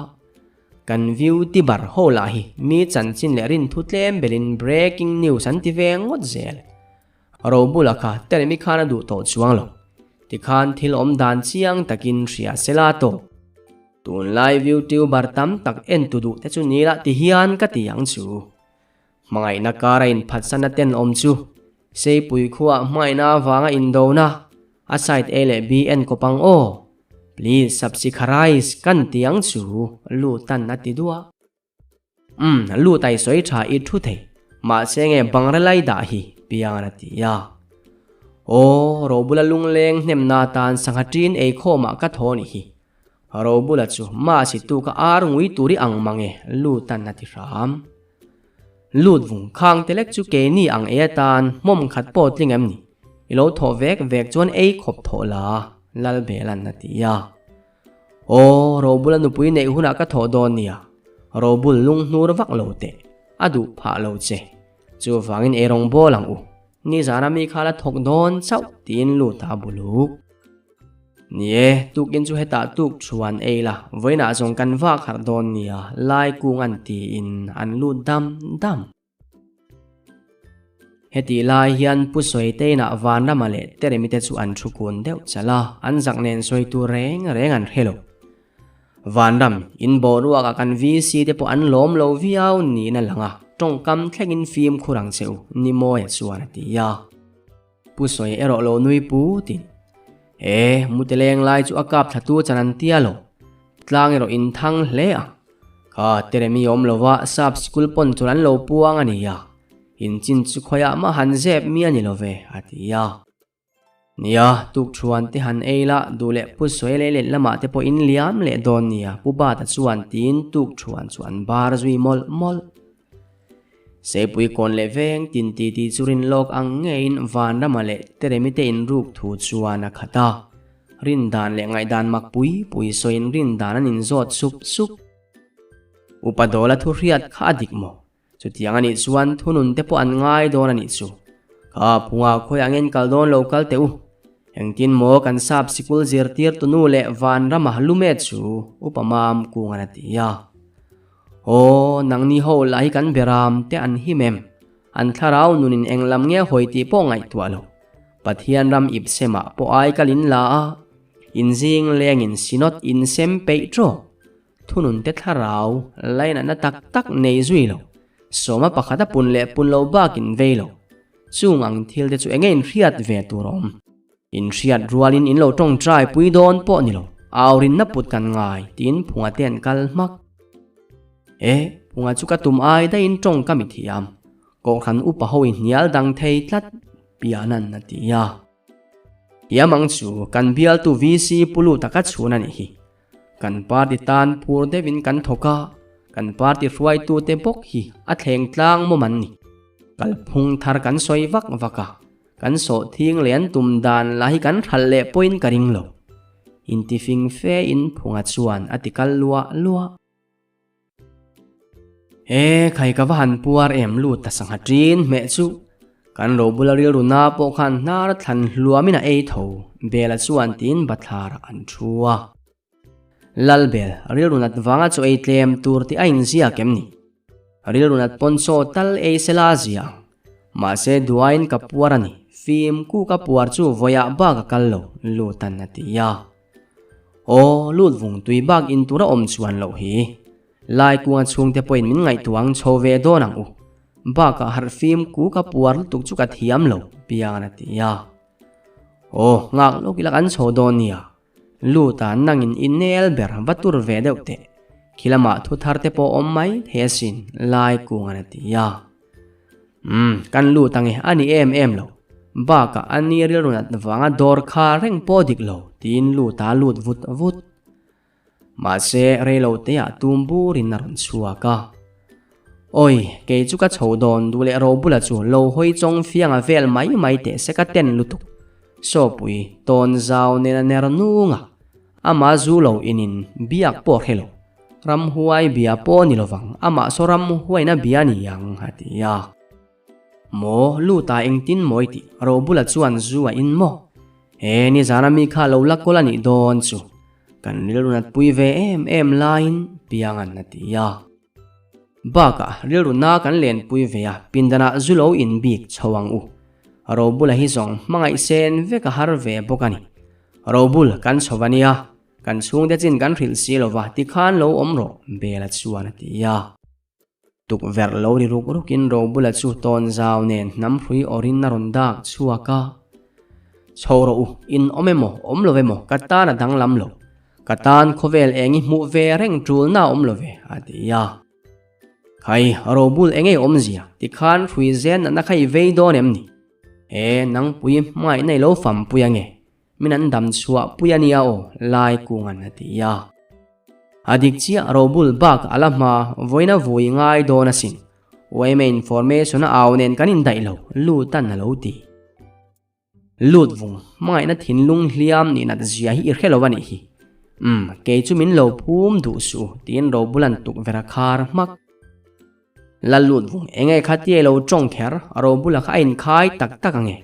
Kan view ti bar ho lah hi mi chanchin leh rinthu tlem belin breaking news an ti ve ngawt zel. Robula kha Teremi khan a duh tawh chuang lo. Tikhan thil awm dan chiang takin hria sela tawh. Tunlai viewtuber tam tak en tu duh te chu ni lah ti hian ka ti ang chu. Hmangaihna kara inphatsanna ten awm chu Seipui khuaah hmangaihna avanga indona a side A leh B en kawp ang aw. Please subsikharize kan ti ang chu Lutan a ti duah. Umm, lut a i sawi tha i thu thei. Mahse nge bangra lai dah hi Piangan a ti a. Aw, Robula lungleng hnemna atan sangha ṭin ei khawmah ka thaw ni hi. Robula chu mahsi tu ka ar ngui tur i ang mang e, lutan a ti hram. Lut vung khang te lek chu keini ang ei atan hmawm khat pawh tling em ni? I lo thawh vek vek chuan ei khawp thawh la, Lalbelan a ti a. Aw, Robula nupui neih hunah ka thawh dawn nia. Robul lung hnur vak lo teh, a duh phah lo che. Chuvangin ei rawng bawl ang u. Nizana mi kha la thawk dawn chauh tiin lut a buluk. Ni e, tukin chu hetah tuk thuan ei la, vawiinah zawng kan vak harh dawn nia, lai kung an tiin an lut dam dam. Hetih lai hian Pu Sawiteinah Vanrama leh Teremi te chu an thu kun deuh chalh a, an zak nen sawi tur reng reng an hre lo. Vanram, in boruakah kan VC te pawh an lawm lo viau niin a lang a, tawngkam thlengin fimkhur ang che u, Nimawia chuan a ti a. Pu Sawi erawh lo nui putin. E, mute leng lai chu a kap thla tu chan an tia lo. Tlang erawh in thang hle ang. Kha Teremi awm lova sap sikul pawn chawlh an lo puang a nia. In chin chu khawiah mah han zep mi a ni lo ve, a ti a. Nia, tuk thuan te han ei la, duh leh Pu Sawi leh let lamah te pawh in liam leh dawn nia, Pu Bata chuan tiin tuk thuan chu an bar zui mawlh mawlh. Seipui kawn leh veng tin ti ti chu rin lawk ang ngeiin Vanrama leh Teremi te inruk thu chuan a khat a. Rin dan leh ngaihdan mak pui pui sawiin rin dan an inzawt sup sup. Upa Dawla thu hriat kha a dik maw? Chutiang a nih chuan thunun te pawh an ngai dawn a nih chu. Kha phunga khawi angin kal dawn lo kal teh u. Engtin maw kan sap sikul zirtir tunu leh Vanrama lume chu Upa Mam Kungan a ti a. Aw, nangni ho lah hi kan beram te an him em? An thlarau nunin eng lam nge hawi tih pawh ngaihtuah lo. Pathian ram ip semah pawh ai kal in la a, in zing lengin synod in sem peih trawk. Thunun te thlarau lainatna tak tak nei zui lo. Sawma pakhat a pun leh pun lo bakin vei lo. Chung ang thil te chu enge in hriat ve tur awm? In hriat rualin in lo tawngtai pui dawn pawh ni lo, aurinna put kan ngai tiin Phunga te an kal hmak. E, Phunga chu ka tum ai daihin tawng ka mi thiam. Kohhran upa ho i hnial dang thei tlat, Piana'n a ti a. Hiam ang chu kan bialtu VC pu lut a ka chhun a nih hi. Kan party tan phur deuhin kan thawk a, kan party hruaitute bawk hi a thleng tlang mawm an ni. Kalphung thar kan sawi vak vak a, kan sawhthing leh an tum dan lah hi kan hralh leh pawhin ka ring lo. Intifing fe in Phunga chuan a ti kal luah luah. He khai ka va han puar em lut ta sangha ṭin hmeh chu. Kan ro bula rilru na pawh khan hnar thlan hluamin a ei tho, Bela chuan tiin bathlarah an thu a. Lalbel, rilru nat vanga chaw ei tlem tur tih a inziak em ni? Rilru nat pawn chaw tal ei sela a zia ang. Mahse duain ka puar a ni, fim ku ka puar chu vawiah bak a kal lo, Lutan a ti a. Aw, lut vung tui bak in tur a awm chuan loh hi. Lai kunga chhungte pawhin min ngaihtuah ang chho ve dawn ang u. Bakah harh fim ku ka puar lutuk chu ka thiam lo, Piangan a ti a. Aw, nghak lawk ila kan chho dawn nia. Lut a, nangin i nel ber va tur ve deuh teh. Khi lamah thu thar te pawh awm mai thei asin, Lai kungan a ti a. Umm, kan lut ange, a ni em em lo. Bakah a ni rilru nat vanga dawr kha reng pawh dik lo, tiin lut a lut vut vut. Mahse, reilo teah tum burin a rawn chhuak a. Awi, kei chu ka chho dawn duh leh Robula chu lo hawi chawng fianga vel mai mai teh se ka ten lutuk. Sawpui, tawn zau nen a ner nung a, ama zu lo inin biak pawh hre lo. Ramhuai bia pawh ni lovang, amah saw ramhuaina bia ni ang, a ti a. Maw, Luta engtin maw i tih? Robula chuan zu a in maw? He, nizana mi kha lo la kawl a nih dawn chu. Kan rilru natpui ve em em laiin Pianga'n a ti a. Bakah, rilru na kan lenpui ve a, pindanah zu lo in bik chho ang u. Robula hi zawng hmangaih sen vek a har ve bawk a ni. Robul kan chho va nia, Kan chhungte chin kan hrilh si lo va, tikhan lo awm rawh, Bela chuan a ti a. Tukverh lo ri ruk rukin Robula chu tawn zau nen hnam hrui awrin a rawn dak chhuak a. Chho rawh u, in awm emaw, awm lo emaw, ka tan a danglam lo. Ka tan khawvel eng i hmuh ve reng tulna a awm lo ve, a ti a. Khai, Robul eng ei awmzia, tikhan hrui zen natna kha i vei dawn em ni? He, nangpui hmangaihna i lo fampui ange, Min an dam chhuah pui a nia aw, Lai Kunga'n a ti a. A dik chiah Robul bak a la hma, vawiin a vui ngai dawn asin. Yma information a au nen kan indaih lo, Lutan a lo ti. Lut vung, hmangaihna thinlung hliam nih nat zia hi i hre lo a nih hi. Umm, kei chu min lo phum duh suh, tiin Robula'n tukverh a khar hmak. La lut vung enge kha tia ilo tawng kher a ro bulah kha a inkhai tak tak ange.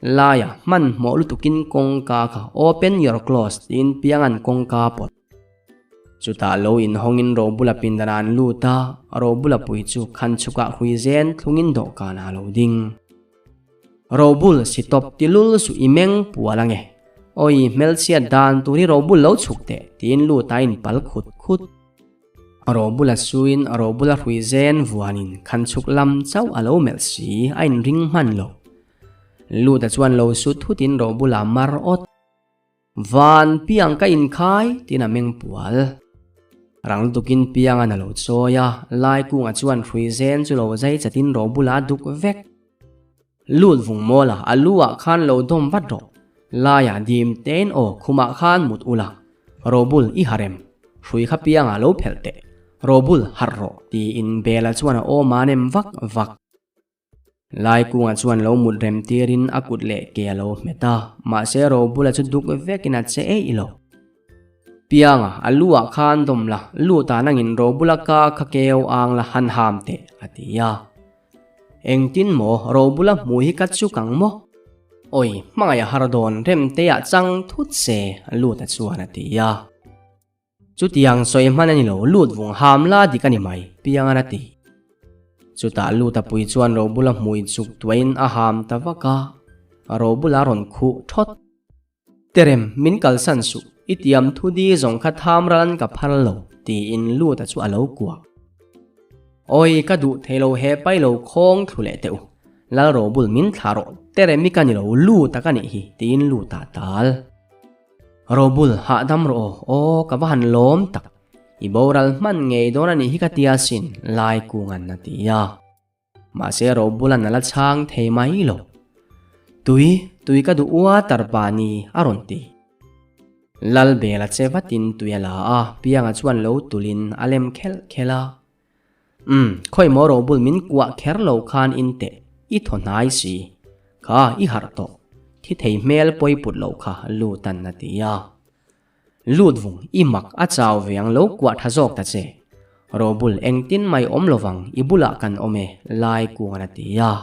Laia hmanhmawh lutukin kawngka kha open your close tiin piangan kawngka pawt. Chutah lo inhawngin ro bula pindan ah an lut a, ro bula pui chu khan chhukah hui zen thlungin dawhkan ah a lo ding. Robul si tawp ti lul suh i meng pual ange. Awi hmelchhiat dan tur hi robul lo chhuk teh tiin lut a inpal khut khut. A ro bula suin a ro bula hrui zen vuanin khan chhuk lam chauh a lo melh si, a inring hman lo. Luta chuan lo su thutin ro bula mar awt. Van piang ka inkhai tiin a meng pual. Rang lutukin piangan a lo chawi a, lai kungah chuan hrui zen chu lo zai chatin ro bula a duk vek. Lut vung mawl a, a lu ah khan lo dawm vat rawh. Laiah dim tein aw khumah khan mut ula. Robul i harem, hrui kha piangah lo phelh teh. Robul harh rawh tiin Bela chuan a aw manem vak vak. Lai kungah chuan lo mut rem tirin a kut leh ke a lo hmet a, mahse Robula chu duk vekin a che eih lo. Pianga, a lu ah khan dawm la, lut ah nangin Robula ka kha keu ang la han ham teh, a ti a. Engtin maw Robula hmu hi ka chuk ang maw? Awi, hmangaih a har dawn Remtea chang thut se, Luta chuan a ti a. Chutiang sawi hman a ni lo, Lut vung ham la dik a ni mai, Piangan a ti. Chutah Luta pui chuan Robula hmui chuk tuahin a ham ta vak a, Robula rawn khuh thawt. Terem, min kalsan suh, i tiam thu di zawng kha tham ral an ka phal lo, tiin Luta chu a lo kuah. Awi, ka duh thei lo he pai lo khawng thlu leh teh u, Lal Robul min thlah rawh, Terem i ka ni lo, Luta ka nih hi, tiin Luta a tal. Robul, hahdam rawh aw, aw ka va han lawm tak, i boral hman ngei dawn a nih hi ka tia sin, Laikunga'n a ti a. Mahse Robulan a la chhang thei mai lo. Tui, tui ka duh uatar pa ni, a rawn ti. Lalbela che vatin tui a la a, Pianga chuan lo tulin a lem khelh khelh a. Umm, khawi maw Robul min kuah kher lo khan in teh, i thaw hnai si. Kha, i harh tawh. Thi thei hmel pawi put loh kha Lutan a ti a. Lut vung, i mak a chau ve ang lo kuah tha zawk ta che. Robul engtin mai awm lovang i bulah kan awm e, Lai kungan a ti a.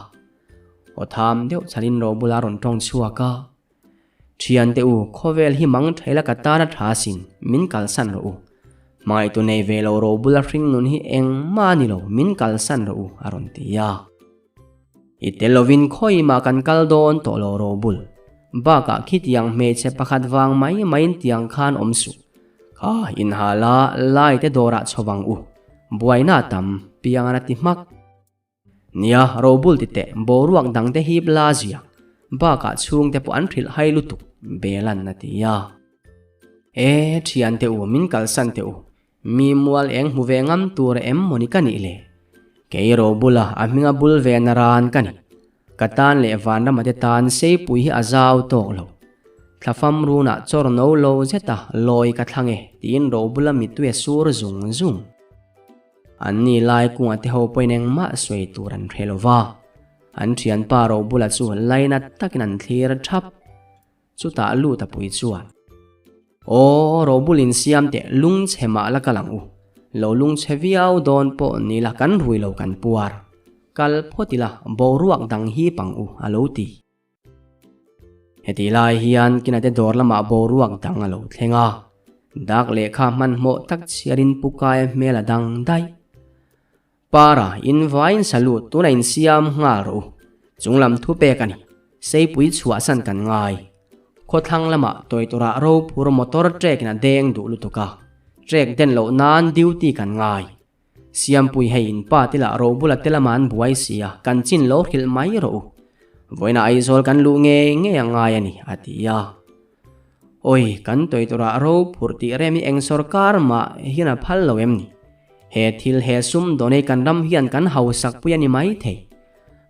Aw tham deuh chhalin Robula rawn tawng chhuak a. Thiante u, khawvel hi mang thaila ka tan a tha sin, min kalsan rawh u. Hmangaihtu nei ve lo Robula hring nun hi engmah a ni lo, min kalsan rawh u, a rawn ti a. I tel lovin khawimah kan kal dawn tawh lo Robul. Bakah khitiang hmeichhe pakhat vang mai maiin tiang khan awm suh. Kha inhal a, lai te dawrah chho vang u. Buaina a tam, piangan a ti hmak. Nia, Robul ti teh, boruak dang te hip la zia. Bakah chhungte pawh an hrilh hai lutuk, Belan a ti a. E, thiante u, min kalsan teh u. Mi mual eng hmu ve ngam tur em mawni ka nih le? Kei ro bula a hminga bul ve na ran ka ni. Ka tan leh vanrama te tan seipui hi a zau tawk lo. Thlafam runah chawr no lo zeta lawi ka thlang e tiin ro bula mittui a sur zung zung. An ni lai kungah te ho pawhin engmah sawi tur an hre lo va. An thianpa ro bula chu lainat takin an thlir thap. Chutah lut a pui chuan, Aw, Robul insiam teh lungchhe mah la kal ang u. Lo lungchhe viau dawn pawh ni la kan rui lo kan puar. Kal phawt ila boruak dang hip ang u, a lo ti. Hetih lai hian kinate dawr lamah boruak dang a lo thleng a. Dak lehkha hmanhmawh tak chhiarin Pu Kaia hmel a dang daih. Para, in vain salute tuna insiam nghal rawh u. Chunglam thu pek a ni. Seipui chhuahsan kan ngai. Khawthlang lamah tawi turah ro phur motor trek in a deng duh lutuk a. Trek den loh nan duty kan ngai. Siampui hei in pa te lah ro bula te lama an buai si a, kan chin lo hrilh mai rawh u. Vawiinah Aizawl kan luh ngei ngei a ngai a ni, a ti a. Awi, kan tawi turah ro phur tih rem hi eng sawrkar mah hian a phal lo em ni? He thil he sum dawnei kan ram hian kan hausak pui a ni mai thei.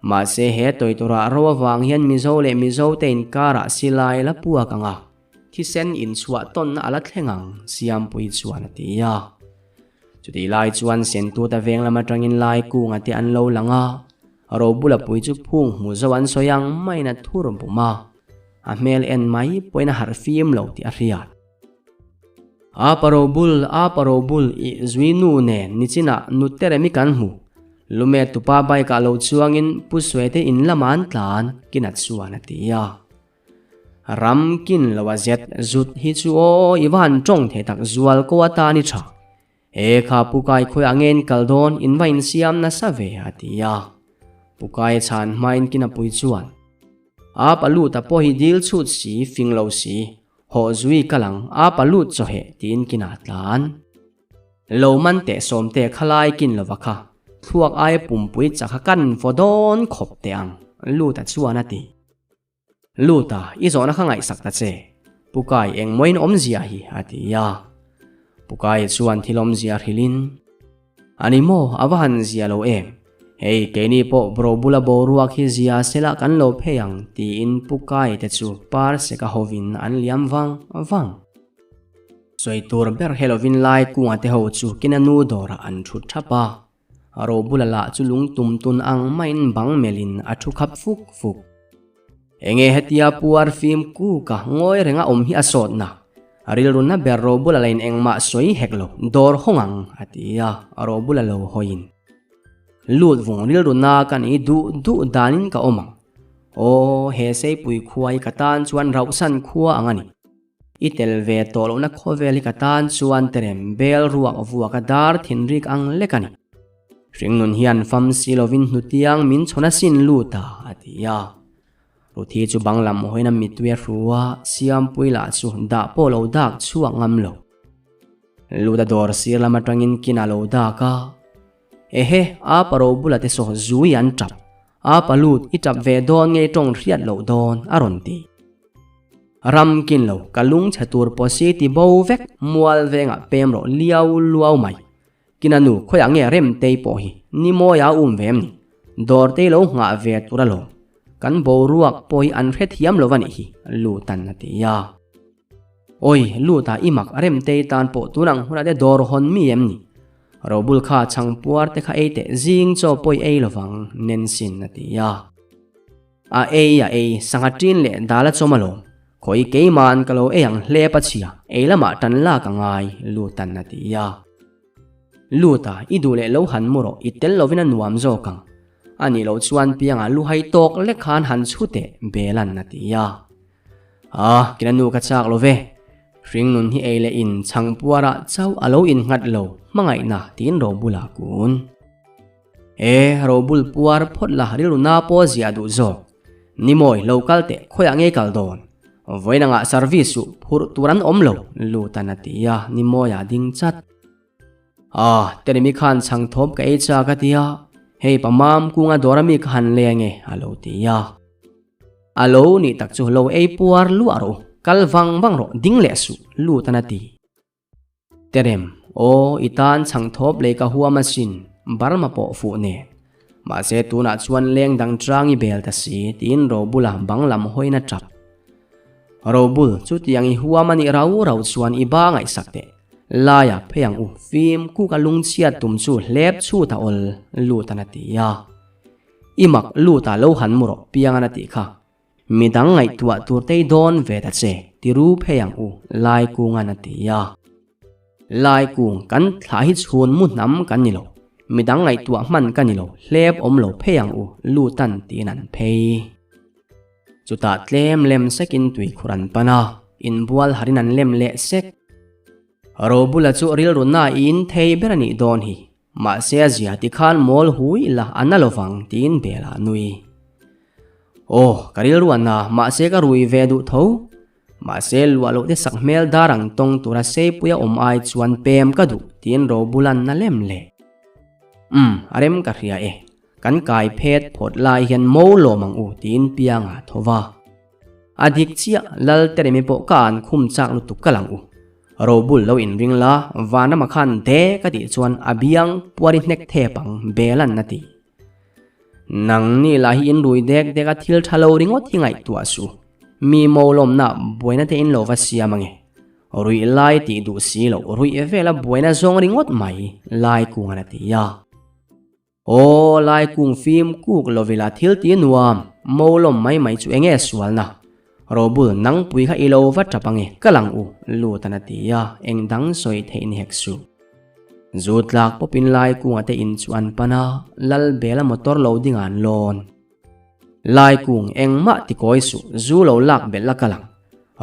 Mahse he tawi turah ro avang hian Mizo leh Mizo te inkarah silai la puak ang a, thisen inchhuah tawnna a la thleng ang, Siampui chuan a ti a. Chutih lai chuan Sentuta veng lam atangin Laikunga te an lo lang a, Robula pui chu phung hmu zo an sawi ang maiin a thur bum a, a hmel en mai pawhin a harh fim lo tih a hriat. A paro bul, a paro bul i zui nu nen nichinah nute rem i kan hmu. Lume tupa bike ah lo chuangin Pu Suete in lamah an tlan, Kinat chuan a ti a. Ram kin lo a zet zut hi chu aw i va han tawng thei tak zual ko atan i tha. E kha Pu Kai khawiah nge in kal dawn in va insiam nasa ve a ti a. Pu Kai chhan hmain Kinapui chuan, A paluta pawh hi dil chhut si, fing lo si, Hawh zui ka lang a pa lut chaw heh tiin kinah tlan. Lo man teh sawm teh kha lai kin lova kha thluak aia pumpui chak kha kan vaw dawn khawp teh ang Luta chuan a ti. Luta, i zawhna kha ngaihsak ta che. Pukai eng mawiin awmzia hi a ti a. Pukai chuan thil awmzia hrilhin. A ni maw, a va han zia lo em? Hei, keini pawh bro bula boruak hi zia sela kan lo phei ang tiin Pu Kai te chu par seka hovin an liam vang vang. Sawi tur ber he lovin lai kunga te ho chu kina nu dawrah an thu thap a, ro bula lah chu lung tum tun ang maiin bang melhin a thu khap fuk fuk. Enge hetia puar fim kuk a ngawi renga awm hi a sawtna? A rilru na ber Robula lain engmah sawi hek lo, dawr hawng ang, a ti a, Robula lo hawiin. Lut vung rilru na ka ni duh duh danin ka awm ang. Aw, he Seipui khua hi ka tan chuan rauhsan khua ang a ni. I tel ve tawh lohna khawvel hi ka tan chuan terem bel ruak vuak a dar thinrik ang lek a ni. Hringnun hian fam si lovin hnutiang min chhawn a sin lut a, a ti a. Ruthi chu bang lam hawiin a mittui a hru a, Siampui lah chu dah pawh lo dak chhuak ngam lo. Lut a dawr sir lam atangin kin a lo dak a. Ehe, a pa ro bula te saw zui an tap. A pa lut i tap ve dawn nge i tawng hriat loh dawn, a rawn ti. Ram kin lo, ka lung chhe tur pawh si ti bo vek, mual vengah pem rawh liau luau mai. Kina nu, khawiah nge Remtei pawh hi ni mawia a um ve em ni? Dawr te lo nghah ve tur alawm. Kan boruak pawh hi an hrethiam lo a nih hi, Lutan a ti a. Awi, Luta i mak Remtei tan pawh tun ang hunah te dawr hawn mi em ni? Robul kha chhangpuar te kha ei teh zing chaw pawh i ei lovang, Nancy'n a ti a. A ei a ei, sangha ṭin leh dal a chawm alawm. Khawi keima'n ka lo ei ang hlep a chhia, ei lamah ṭan lak a ngai, Lutan a ti a. Luta, i duh leh lo han mu rawh, i tel lovin a nuam zawk ang. A nih loh chuan piangah luhai tawk lek khan han chhu teh, Bela'n a ti a. A, kina nu ka chak lo ve. Hringnun hi ei leh in chhangpuarah chauh a lo innghat lo, hmangaihna tiin Robula kun. E, robul puar phawt la rilru na pawh ziah duh zawk. Ni mawi, lo kal teh, khawiah nge kal dawn? Vawiin angah service suh, phurh tur an awm lo, Lutan a ti a, ni mawiah ding chat. Ah, Teremi khan chhang thawp ka ei chak a ti a, hei pa mam kunga dawr ami ka han leng e, a lo ti a. A lo nih tak chu lo ei puar luah rawh u, kal vang vang rawh, ding leh suh, Lutan a ti. Terem, Aw, i tan chhang thawp lei ka huam asin, Burma pawh fuh nen. Mahse tunah chuan leng dang chang i bel ta si, tiin Robula bang lam hawiin a tap. Robul, chutiang i huam a nih rau rau chuan i ba ngaihsak teh. Laia phei ang u, fim kuk a lungchhiat tum chu hlep chhut a awl, Lutan a ti a. I mak, Luta lo han mu rawh, Piangan a tih kha. Midang ngaihtuah tur tei dawn ve ta che, ti ru phei ang u, Laikungan a ti a. Laikung, kan thlah hi chhun mu hnam kan ni lo. Midang ngaihtuah hman ka ni lo, hlep awm lo phei ang u, Lutan tiin an phei. Chutah tlem lem sekin tuikhur an pan a, inbual harin an lem leh sek. Robula chu rilru nain thei ber a nih dawn hi. Mahse a zia ti khan mawl hui ila a na lovang tiin bel ah nui. Aw, ka rilru a na, mahse ka rui ve duh tho. Mahse luah loh te sak hmel dar ang tawng tura seipuia awm ai chuan pem ka duh tiin Robulan na lem leh. Umm, a rem ka hria e. Kan kai phet phawt lai hian mo lawm ang u tiin piang ah tho va. A dik chiah, Lal Teremi pawh ka an khum chak lutuk ka lang u. Robul lo inring la, Vanrama khan de ka tih chuan a biang puari hnek thep ang, Belan a ti. Nang ni lah hi in rui dek dek a thil tha lo ringawt hi ngaihtuah suh. Mi mawlawmna buaina te in lo va siam ange. Ruih lai tih duh si loh, ruih vela buaina zawng ringawt mai, Laikungan a ti a. Aw, lai kung fim kuk lovila thil ti nuam, mo lawm mai mai chu enge sualna? Robul, nangpui kha i lo va tap ange, ka lang u, Lutan a ti a, eng dang sawi theih ni hek suh. Zu tlak pawpin lai kunga te in chu an pan a, lal bela motor lo ding an lawn. Lai kung engmah ti kawi suh, zu lo lak belh la ka lang.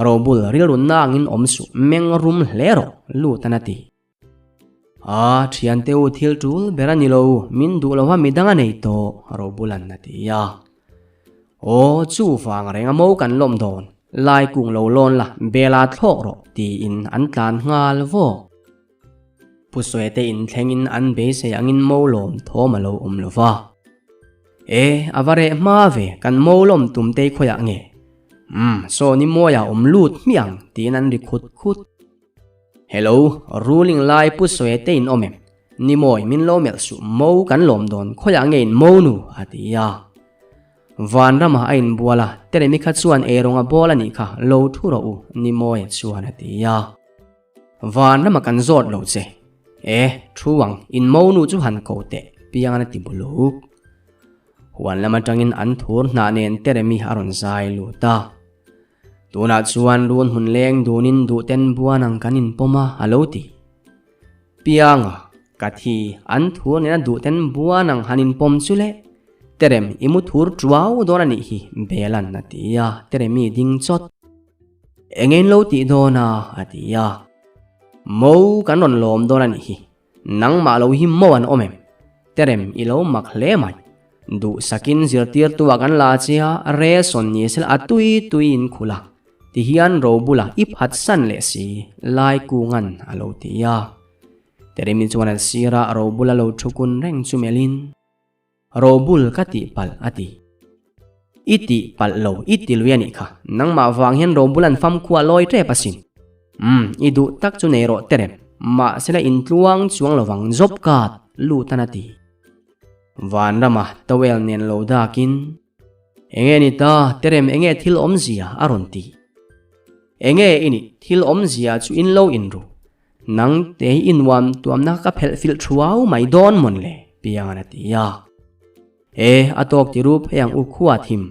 Robul, rilru nangin awm suh, meng rum hle rawh, Lutan a ti. A, thiante u thil tul ber a ni lo, min duh lo a midang a nei tawh, Robulan a ti a. Aw, chuvang reng a mo kan lawm dawn, lai kung lo lawn la, bela thlawk rawh, tiin an tlan nghal vawk. Pu Sawite inthlengin an beisei angin mo lawm thawm a lo awm lo va. E, a va reh hma ve, kan mo lawm tum tei khawiah nge? Umm, saw ni mawiah awm lut hmiang, tiin an ri khut khut. Hello, ruling lai pu sawi te in awm em? Ni mawi min lo melh suh, mo kan lawm dawn, khawiah nge in mo nu? a ti a. Vanramah a inbual a, Teremi kha chuan eirawng a bawl a nih kha, lo thu rawh u, ni mawi chuan a ti a. Vanramah kan zawt lo che. E, thu ang, in mo nu chu han ko teh, Piangan a ti buluk. Huan lam atangin an thur hnah nen Teremi a rawn zai lut a. Tunah chuan run hmun leng dunin duhten buan ang kan inpawm a, a lo ti. Pianga, ka thi, an thur nena duhten buan ang han inpawm chu le. Terem, i mu thur tuau dawn a nih hi, Belan a ti a, Teremi ding chawt. Eng in lo tih dawn a, a ti a. Mo kan rawn lawm dawn a nih hi. Nangmah lo hi mo an awm em? Terem i lo mak hle mai. Duhsakin zirtirtu ah kan la che a, re sawn ni sela a tui tui in khulh a. Tihian ro bulah i phat san leh si, Laikungan a lo ti a. Teremi chuan an sirah ro bula lo thu kun reng chu melhin. Robul ka tih palh a ti. I tih palh lo, i ti lui a nih kha. Nangmah vang hian Robul an famkhua lawi tep asin. Umm, i duh tak chu nei rawh terem. Mahsela intluang chuang lovang job card lutan a ti. Vanrama towel nen lo dakin, Enge ni ta, Terem enge thil awmzia a rawn ti. Enge i nih, thil awmzia chu in lo inru. Nang te hi i nuam tuamna ka phelh filh thuau mai dawn mawn le, Piangan a ti a. E, a tawk ti rup hei ang u khua thim.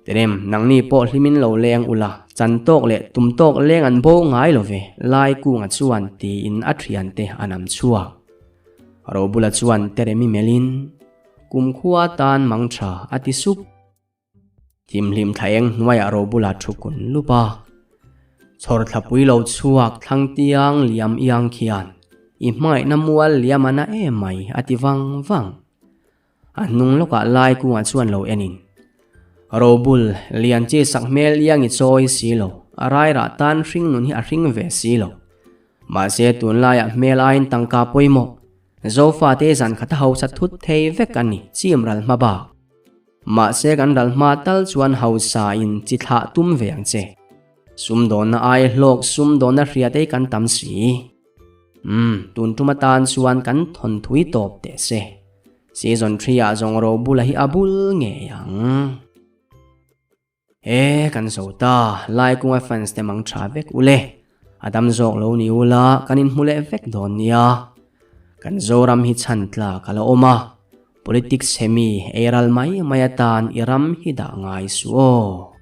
Terem, nangni pawh hlimin lo leng ula, chan tawk leh tum tawk leng an bo ngai lo ve, Lai Kunga chuan tiin a thiante a nam chhuak. Robula chuan Teremi melhin, Kumkhua tan mang tha a ti sup. Thimhlim thla eng hnuaiah Robula thu kun lup a. Chhawr thlapui lo chhuak thlang tiang liam iang khian i hmangaihna mual liam a na em mai a ti vang vang. A hnung lawkah lai kungah chuan lo enin. Robul, lian chi sak hmel iang i chawi si lo, a rairah tan hring nun hi a hring ve si lo. Mahse tunlaiah hmel aiin tangka pawimawh, Zofate zan khat a hausa thut thei vek a ni, chim ral hma bak. Mahse kan ral hma tal chuan hausa in chi thlah tum ve ang che. Sumdawnna ai hlawk sumdawnna hriat ei kan tam si. Umm, tun tum atan chuan kan thawn thui tawp teh se. Season threeah zawng Robula hi a bul ngei ang. E, kan zo ta, Laikunga fans te mang tha vek ule. A dam zawk lo ni ula, kan inhmu leh vek dawn nia. Kan Zoram hi chhan tlak a la awm a, politics hemi ei ral mai mai atan i ram hi dah ngai suh aw.